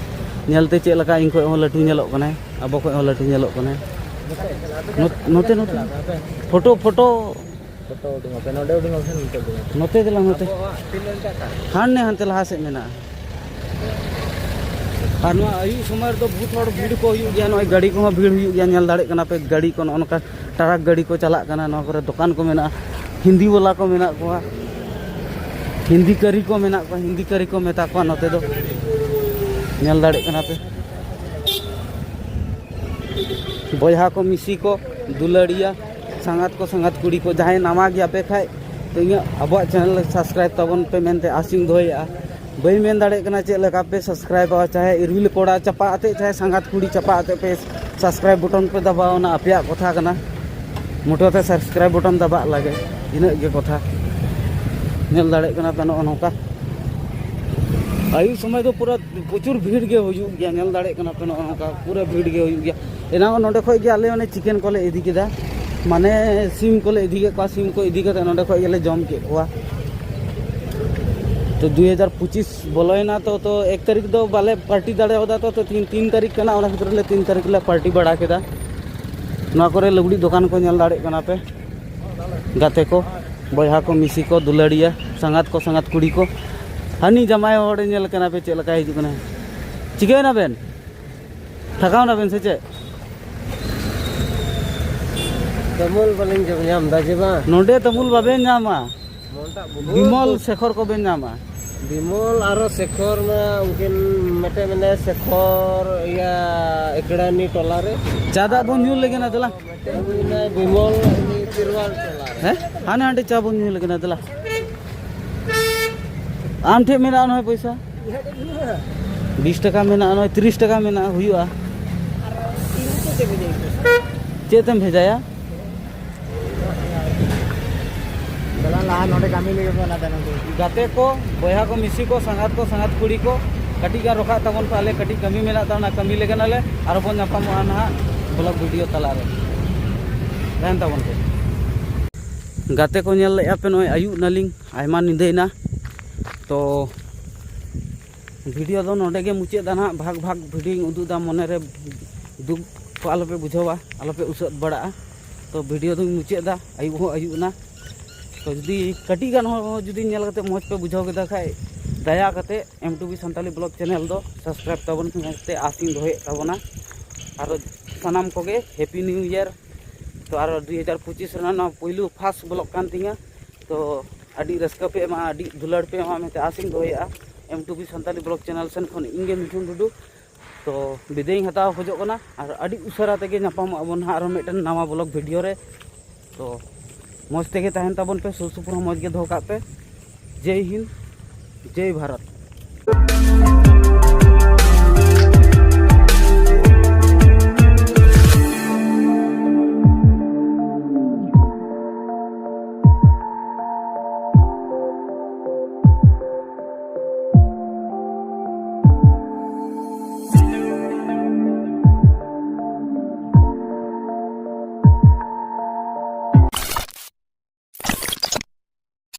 ᱧᱮᱞᱛᱮ ᱪᱮᱫ ᱞᱮᱠᱟ ᱤᱧ ᱠᱷᱚᱡ ᱦᱚᱸ ᱞᱟᱹᱴᱩ ᱧᱮᱞᱚᱜ ᱠᱟᱱᱟᱭ, ᱟᱵᱚ ᱠᱷᱚᱡ ᱦᱚᱸ ᱞᱟᱹᱴᱩ ᱧᱮᱞᱚᱜ ᱠᱟᱱᱟᱭ᱾ ᱱᱚᱛ-, ᱱᱚᱛᱮ, ᱱᱚᱛᱮ᱾ Photo, photo. ᱯᱷᱳᱴᱳ ᱩᱰᱩᱝ ᱟᱯᱮ, ᱱᱚᱰᱮ ᱩᱰᱩᱝ ᱟᱯᱮ, ᱱᱚᱛᱮ ᱩᱰᱩᱝ ᱟᱯᱮ᱾ ᱱᱚᱛᱮ ᱫᱚ ᱵᱟᱝ, ᱱᱚᱛᱮ᱾ ᱟᱵᱚᱣᱟᱜ ᱛᱤᱱᱟᱹᱜ ᱴᱟᱠᱟ? ᱦᱟᱱᱮ ᱦᱟᱱᱛᱮ ᱞᱟᱦᱟ ᱥᱮᱫ ᱢᱮᱱᱟᱜᱼᱟ᱾ ᱟᱨ ᱱᱚᱣᱟ ᱟᱹᱭᱩᱵ ᱥᱚᱢᱚᱭ ᱨᱮᱫᱚ ᱵᱚᱦᱩᱛ ᱦᱚᱲ ᱵᱷᱤᱲ ᱠᱚ ᱦᱩᱭᱩᱜ ᱜᱮᱭᱟ, ᱱᱚᱜᱼᱚᱭ ᱜᱟᱹᱰᱤ ᱠᱚᱦᱚᱸ ᱵᱷᱤᱲ ᱦᱩᱭᱩᱜ ᱜᱮᱭᱟ, ᱧᱮᱞ ᱫᱟᱲᱮᱭᱟᱜ ᱠᱟᱱᱟ ᱯᱮ ᱜᱟᱹᱰᱤ ᱠᱚ, ᱱᱚᱜᱼᱚ ᱱᱚᱝᱠᱟ ᱴᱨᱟᱠ ᱜᱟᱹᱰᱤ ᱠᱚ ᱪᱟᱞᱟᱜ ᱠᱟᱱᱟ, ᱱᱚᱣᱟ ᱠᱚᱨᱮ ᱫᱚᱠᱟᱱ ᱠᱚ ᱢᱮᱱᱟᱜᱼᱟ, ᱦᱤᱱᱫᱤ ᱵᱟᱞᱟ ᱠᱚ ᱢᱮᱱᱟᱜ ᱠᱚᱣᱟ, ᱦᱤᱱᱫᱤ ᱠᱟᱹᱨᱤ ᱠᱚ ᱢᱮᱱᱟᱜ ᱠᱚᱣᱟ, ᱦᱤᱱᱫᱤ ᱠᱟᱹᱨᱤ ᱠᱚ ᱢᱮᱛᱟ ᱠᱚᱣᱟ ᱱᱚᱛᱮ ᱫᱚ, ᱧᱮᱞ ᱫᱟᱲᱮᱭᱟᱜ ᱠᱟᱱᱟ ᱯᱮ᱾ ᱵᱚᱭᱦᱟ ᱠᱚ, ᱢᱤᱥᱤ ᱠᱚ, ᱫᱩᱞᱟᱹᱲᱤᱭᱟ, ᱥᱟᱸᱜᱟᱛ ᱠᱚ, ᱥᱟᱸᱜᱟᱛ ᱠᱩᱲᱤ ᱠᱚ, ᱡᱟᱦᱟᱸᱭ ᱱᱟᱣᱟ ᱜᱮᱭᱟ ᱯᱮ ᱠᱷᱟᱡ, ᱛᱚ ᱤᱧᱟᱹᱜ, ᱟᱵᱚᱣᱟᱜ ᱪᱮᱱᱮᱞ ᱥᱟᱵᱥᱠᱨᱟᱭᱤᱵ ᱛᱟᱵᱚᱱ ᱯᱮ ᱢᱮᱱᱛᱮ ᱟᱥᱤᱧ ᱫᱚᱦᱚᱭᱮᱫᱼᱟ᱾ ᱵᱟᱹᱧ ᱢᱮᱱ ᱫᱟᱲᱮᱭᱟᱜ ᱠᱟᱱᱟ ᱪᱮᱫ ᱞᱮᱠᱟ ᱯᱮ ᱥᱟᱵᱥᱠᱨᱟᱭᱤᱵᱚᱜᱼᱟ, ᱪᱟᱦᱮ ᱤᱨᱤᱞ ᱠᱚᱲᱟ ᱪᱟᱯᱟ ᱟᱛᱮ, ᱪᱟᱦᱮ ᱥᱟᱸᱜᱟᱛ ᱠᱩᱲᱤ ᱪᱟᱯᱟ ᱟᱛᱮ ᱯᱮ ᱥᱟᱵᱥᱠᱨᱟᱭᱤᱵ ᱵᱚᱴᱚᱱ ᱯᱮ ᱫᱟᱵᱟᱣᱟ, ᱚᱱᱟ ᱟᱯᱮᱭᱟᱜ ᱠᱚᱛᱷᱟ ᱠᱟᱱᱟ᱾ ᱢᱚᱴᱮ ᱛᱮ ᱥᱟᱵᱥᱠᱨᱟᱭᱤᱵ ᱵᱚᱴᱚᱱ ᱫᱟᱵᱟᱜ ᱞᱟᱜᱮ, ᱤᱱᱟᱹᱜ ᱜᱮ ᱠᱚᱛᱷᱟ᱾ ᱧᱮᱞ ᱫᱟᱲᱮᱭᱟᱜ ᱠᱟᱱᱟ ᱯᱮ ᱱᱚᱜᱼᱚ ᱱᱚᱝᱠᱟ᱾ ᱟᱹᱭᱩᱵ ᱥᱚᱢᱚᱭ ᱫᱚ ᱯᱩᱨᱟᱹ ᱯᱨᱚᱪᱩᱨ ᱵᱷᱤᱲ ᱜᱮ ᱦᱩᱭᱩᱜ ᱜᱮᱭᱟ, ᱧᱮᱞ ᱫᱟᱲᱮᱭᱟᱜ ᱠᱟᱱᱟ ᱯᱮ ᱱᱚᱜᱼᱚ ᱱᱚᱝᱠᱟ ᱯᱩᱨᱟᱹ ᱵᱷᱤᱲ ᱜᱮ ᱦᱩᱭᱩᱜ ᱜᱮᱭᱟ᱾ ᱮᱱᱟᱝ ᱱᱚᱸᱰᱮ ᱠᱷᱚᱡ ᱜᱮ ᱟᱞᱮ ᱚᱱᱮ ᱪᱤᱠᱮᱱ ᱠᱚᱞᱮ ᱤᱫᱤ ᱠᱮᱫᱟ, ᱢᱟᱱᱮ ᱥᱤᱢ ᱠᱚᱞᱮ ᱤᱫᱤ ᱠᱮᱫ ᱠᱚᱣᱟ, ᱥᱤᱢ ᱠᱚ ᱤᱫᱤ ᱠᱟᱛᱮ ᱱᱚᱸᱰᱮ ᱠᱷᱚᱡ ᱜᱮᱞᱮ ᱡᱚᱢ ᱠᱮᱫ ᱠᱚᱣᱟ᱾ ᱛᱚ ᱫᱩᱭ ᱦᱟᱡᱟᱨ ᱯᱚᱸᱪᱤᱥ ᱵᱚᱞᱚᱭᱮᱱᱟ, ᱛᱚ, ᱛᱚ ᱮᱠ ᱛᱟᱹᱨᱤᱠᱷ ᱫᱚ ᱵᱟᱞᱮ ᱯᱟᱨᱴᱤ ᱫᱟᱲᱮᱭᱟᱫᱟ, ᱛᱚ, ᱛᱚ ᱛᱤᱱ, ᱛᱤᱱ ᱛᱟᱹᱨᱤᱠᱷ ᱠᱟᱱᱟ, ᱚᱱᱟ ᱠᱷᱟᱹᱛᱤᱨ ᱞᱮ ᱛᱤᱱ ᱛᱟᱹᱨᱤᱠᱷ ᱞᱮ ᱯᱟᱨᱴᱤ ᱵᱟᱲᱟ ᱠᱮᱫᱟ᱾ ᱱᱚᱣᱟ ᱠᱚᱨᱮ ᱞᱩᱜᱽᱲᱤ ᱫᱚᱠᱟᱱ ᱠᱚ ᱧᱮᱞ ᱫᱟᱲᱮᱭᱟᱜ ᱠᱟᱱᱟ ᱯᱮ, ᱜᱟᱛᱮ ᱠᱚ, ᱵᱚᱭᱦᱟ ᱠᱚ, ᱢᱤᱥᱤ ᱠᱚ, ᱫᱩᱞᱟᱹᱲᱤᱭᱟᱹ, ᱥᱟᱸᱜᱟᱛ ᱠᱚ, ᱥᱟᱸᱜᱟᱛ ᱠᱩᱲᱤ ᱠᱚ᱾ ᱦᱟᱹᱱᱤ ᱡᱟᱢᱟᱭ ᱦᱚᱲᱮ ᱧᱮᱞ ᱠᱟᱱᱟ ᱯᱮ ᱪᱮᱫ ᱞᱮᱠᱟᱭ ᱦᱤᱡᱩᱜ ᱠᱟᱱᱟ᱾ ᱪᱤᱠᱟᱹᱭᱮᱱᱟ ᱵᱮᱱ? ᱛᱷᱟᱠᱟᱣ ᱱᱟᱵᱮᱱ ᱥᱮ ᱪᱮᱫ? ᱛᱟᱹᱢᱩᱞ ᱵᱟᱹᱞᱤᱧ ᱡᱚᱢ ᱧᱟᱢ ᱮᱫᱟ ᱡᱮ ᱵᱟᱝ᱾ ᱱᱚᱰᱮ ᱛᱟᱹᱢᱩᱞ ᱵᱟᱵᱮᱱ ᱧᱟᱢᱟ᱾ ᱢᱚᱱᱴᱟᱜ ᱵᱚᱦᱩᱛ ᱵᱤᱢᱚᱞ ᱫᱩᱠ᱾ ᱥᱮᱠᱷᱚᱨ ᱠᱚᱵᱮᱱ ᱧᱟᱢᱟ᱾ ᱵᱤᱢᱚᱞ ᱟᱨᱚ ᱥᱮᱠᱷᱚᱨ ᱢᱟ ᱩᱱᱠᱤᱱ ᱢᱤᱫᱴᱮᱱ ᱢᱮᱱᱟᱭᱟ ᱥᱮᱠᱷᱚᱨ, ᱤᱭᱟᱹ, ᱮᱠᱲᱟᱱᱤ ᱴᱚᱞᱟ ᱨᱮ᱾ ᱪᱟ ᱫᱟᱜ ᱵᱚᱱ ᱧᱩ ᱞᱮᱜᱮ ᱱᱟ, ᱫᱮᱞᱟ᱾ ᱢᱤᱫᱴᱮᱱ ᱦᱩᱭᱱᱟᱭ ᱵᱤᱢᱚᱞ, ᱩᱱᱤ ᱛᱤᱨᱣᱟᱞ ᱴᱚᱞᱟ ᱨᱮ᱾ ᱦᱮᱸ? ᱦᱟᱱᱮ ᱦᱟᱸᱰᱮ ᱪᱟ ᱵᱚᱱ ᱧᱩ ᱞᱮᱜᱮ ᱱᱟ, ᱫᱮᱞᱟ᱾ ᱟᱢ ᱴᱷᱮᱱ ᱢᱮᱱᱟᱜᱼᱟ ᱱᱚᱜᱼᱚᱭ ᱯᱚᱭᱥᱟ᱾ ᱵᱤᱥ ᱴᱟᱠᱟ ᱢᱮᱱᱟᱜᱼᱟ, ᱱᱚᱜᱼᱚᱭ ᱛᱤᱨᱤᱥ ᱴᱟᱠᱟ ᱢᱮᱱᱟᱜᱼᱟ, ᱦᱩᱭᱩᱜᱼᱟ᱾ ᱪᱮᱫ ᱛᱮᱢ ᱵᱷᱮᱡᱟᱭᱟ? ᱫᱮᱞᱟ ᱞᱟᱦᱟ ᱱᱚᱰᱮ ᱠᱟᱹᱢᱤ ᱞᱟᱹᱜᱤᱫ ᱵᱚᱱ ᱞᱟᱫᱟ ᱱᱚᱰᱮ᱾ ᱜᱟᱛᱮ ᱠᱚ, ᱵᱚᱭᱦᱟ ᱠᱚ, ᱢᱤᱥᱤ ᱠᱚ, ᱥᱟᱸᱜᱟᱛ ᱠᱚ, ᱥᱟᱸᱜᱟᱛ ᱠᱩᱲᱤ ᱠᱚ, ᱠᱟᱹᱴᱤᱡ ᱜᱟᱱ ᱨᱚᱠᱷᱟᱜ ᱛᱟᱵᱚᱱ ᱯᱮ, ᱟᱞᱮ ᱠᱟᱹᱴᱤᱡ ᱠᱟᱹᱢᱤ ᱢᱮᱱᱟᱜ ᱛᱟᱵᱚᱱᱟ, ᱠᱟᱹᱢᱤ ᱞᱮᱜᱮ ᱱᱟᱞᱮ, ᱟᱨᱚ ᱵᱚᱱ ᱧᱟᱯᱟᱢᱚᱜᱼᱟ ᱱᱟᱦᱟᱜ᱾ ᱵᱷᱞᱚᱜ ᱵᱷᱤᱰᱤᱭᱳ ᱛᱟᱞᱟᱨᱮ ᱛᱟᱦᱮᱱ ᱛᱟᱵᱚᱱ ᱯᱮ᱾ ᱜᱟᱛᱮ ᱠᱚ, ᱧᱮᱞ ᱞᱮᱫᱼᱟ ᱯᱮ, ᱱᱚᱜᱼᱚᱭ ᱟᱹᱭᱩᱵ ᱱᱟᱞᱤᱧ, ᱟᱭᱢᱟ ᱧᱤᱫᱟᱹᱭᱮᱱᱟ᱾ ᱛᱚ ᱵᱷᱤᱰᱤᱭᱳ ᱫᱚ ᱱᱚᱰᱮ ᱜᱮ ᱢᱩᱪᱟᱹᱫ ᱫᱟ ᱱᱟᱦᱟᱜ᱾ ᱵᱷᱟᱜᱽ ᱵᱷᱟᱜᱽ ᱵᱷᱤᱰᱤᱭᱳᱧ ᱩᱫᱩᱜ ᱫᱟ, ᱢᱚᱱᱮᱨᱮ ᱫᱩᱠ ᱠᱚ ᱟᱞᱚᱯᱮ ᱵᱩᱡᱷᱟᱹᱣᱟ, ᱟᱞᱚᱯᱮ ᱩᱥᱟᱹᱫ ᱵᱟᱲᱟᱜᱼᱟ᱾ ᱛᱚ ᱵᱷᱤᱰᱤᱭᱳ ᱫᱚᱧ ᱢᱩᱪᱟᱹᱫ ᱫᱟ, ᱟᱹᱭᱩᱵ ᱦᱚᱸ ᱟᱹᱭᱩᱵ ᱮᱱᱟ᱾ ᱛᱚ ᱡᱩᱫᱤ ᱠᱟᱹᱴᱤᱡ ᱜᱟᱱ ᱦᱚᱸ ᱡᱩᱫᱤ ᱧᱮᱞ ᱠᱟᱛᱮ ᱢᱚᱡᱽ ᱯᱮ ᱵᱩᱡᱷᱟᱹᱣ ᱠᱮᱫᱟ ᱠᱷᱟᱡ, ᱫᱟᱭᱟ ᱠᱟᱛᱮ ᱮᱢ ᱴᱩ ᱵᱤ ᱥᱟᱱᱛᱟᱞᱤ ᱵᱷᱞᱚᱜ ᱪᱮᱱᱮᱞ ᱫᱚ ᱥᱟᱵᱥᱠᱨᱟᱭᱤᱵ ᱛᱟᱵᱚᱱ ᱯᱮ ᱢᱮᱱᱛᱮ ᱟᱥᱤᱧ ᱫᱚᱦᱚᱭᱮᱫ ᱛᱟᱵᱚᱱᱟ᱾ ᱟᱨ ᱥᱟᱱᱟᱢ ᱠᱚᱜᱮ ᱦᱮᱯᱤ ᱱᱤᱭᱩ ᱤᱭᱟᱨ᱾ ᱛᱚ ᱟᱨ ᱫᱩᱭ ᱦᱟᱡᱟᱨ ᱯᱚᱸᱪᱤᱥ ᱨᱮᱱᱟᱜ ᱱᱚᱣᱟ ᱯᱩᱭᱞᱩ ᱯᱷᱟᱥᱴ ᱵᱷᱞᱚᱜ ᱠᱟᱱ ᱛᱤᱧᱟᱹ᱾ ᱛᱚ ᱟᱹᱰᱤ ᱨᱟᱹᱥᱠᱟᱹ ᱯᱮ ᱮᱢᱟ, ᱟᱹᱰᱤ ᱫᱩᱞᱟᱹᱲ ᱯᱮ ᱮᱢᱟ ᱢᱮᱱᱛᱮ ᱟᱥᱤᱧ ᱫᱚᱦᱚᱭᱮᱫᱼᱟ᱾ ᱮᱢ ᱴᱩ ᱵᱤ ᱥᱟᱱᱛᱟᱞᱤ ᱵᱷᱞᱚᱜ ᱪᱮᱱᱮᱞ ᱥᱮᱱ ᱠᱷᱚᱱ ᱤᱧ ᱜᱮ ᱢᱤᱴᱷᱩᱱ ᱴᱩᱰᱩ᱾ ᱛᱚ ᱵᱤᱫᱟᱹᱭ ᱤᱧ ᱦᱟᱛᱟᱣ ᱠᱷᱚᱡᱚᱜ ᱠᱟᱱᱟ, ᱟᱨ ᱟᱹᱰᱤ ᱩᱥᱟᱹᱨᱟ ᱛᱮᱜᱮ ᱧᱟᱯᱟᱢᱚᱜ ᱟᱵᱚᱱ ᱦᱟᱸᱜ ᱟᱨᱚ ᱢᱤᱫᱴᱮᱱ ᱱᱟᱣᱟ ᱵᱷᱞᱚᱜ ᱵᱷᱤᱰᱤᱭᱳ ᱨᱮ᱾ ᱛᱚ ᱢᱚᱡᱽ ᱛᱮᱜᱮ ᱛᱟᱦᱮᱱ ᱛᱟᱵᱚᱱ ᱯᱮ, ᱥᱩᱨ ᱥᱩᱯᱩᱨ ᱦᱚᱸ ᱢᱚᱡᱽ ᱜᱮ ᱫᱚᱦᱚ ᱠᱟᱜ ᱯᱮ᱾ ᱡᱮᱭ ᱦᱤᱱᱫ, ᱡᱮᱭ ᱵᱷᱟᱨᱚᱛ᱾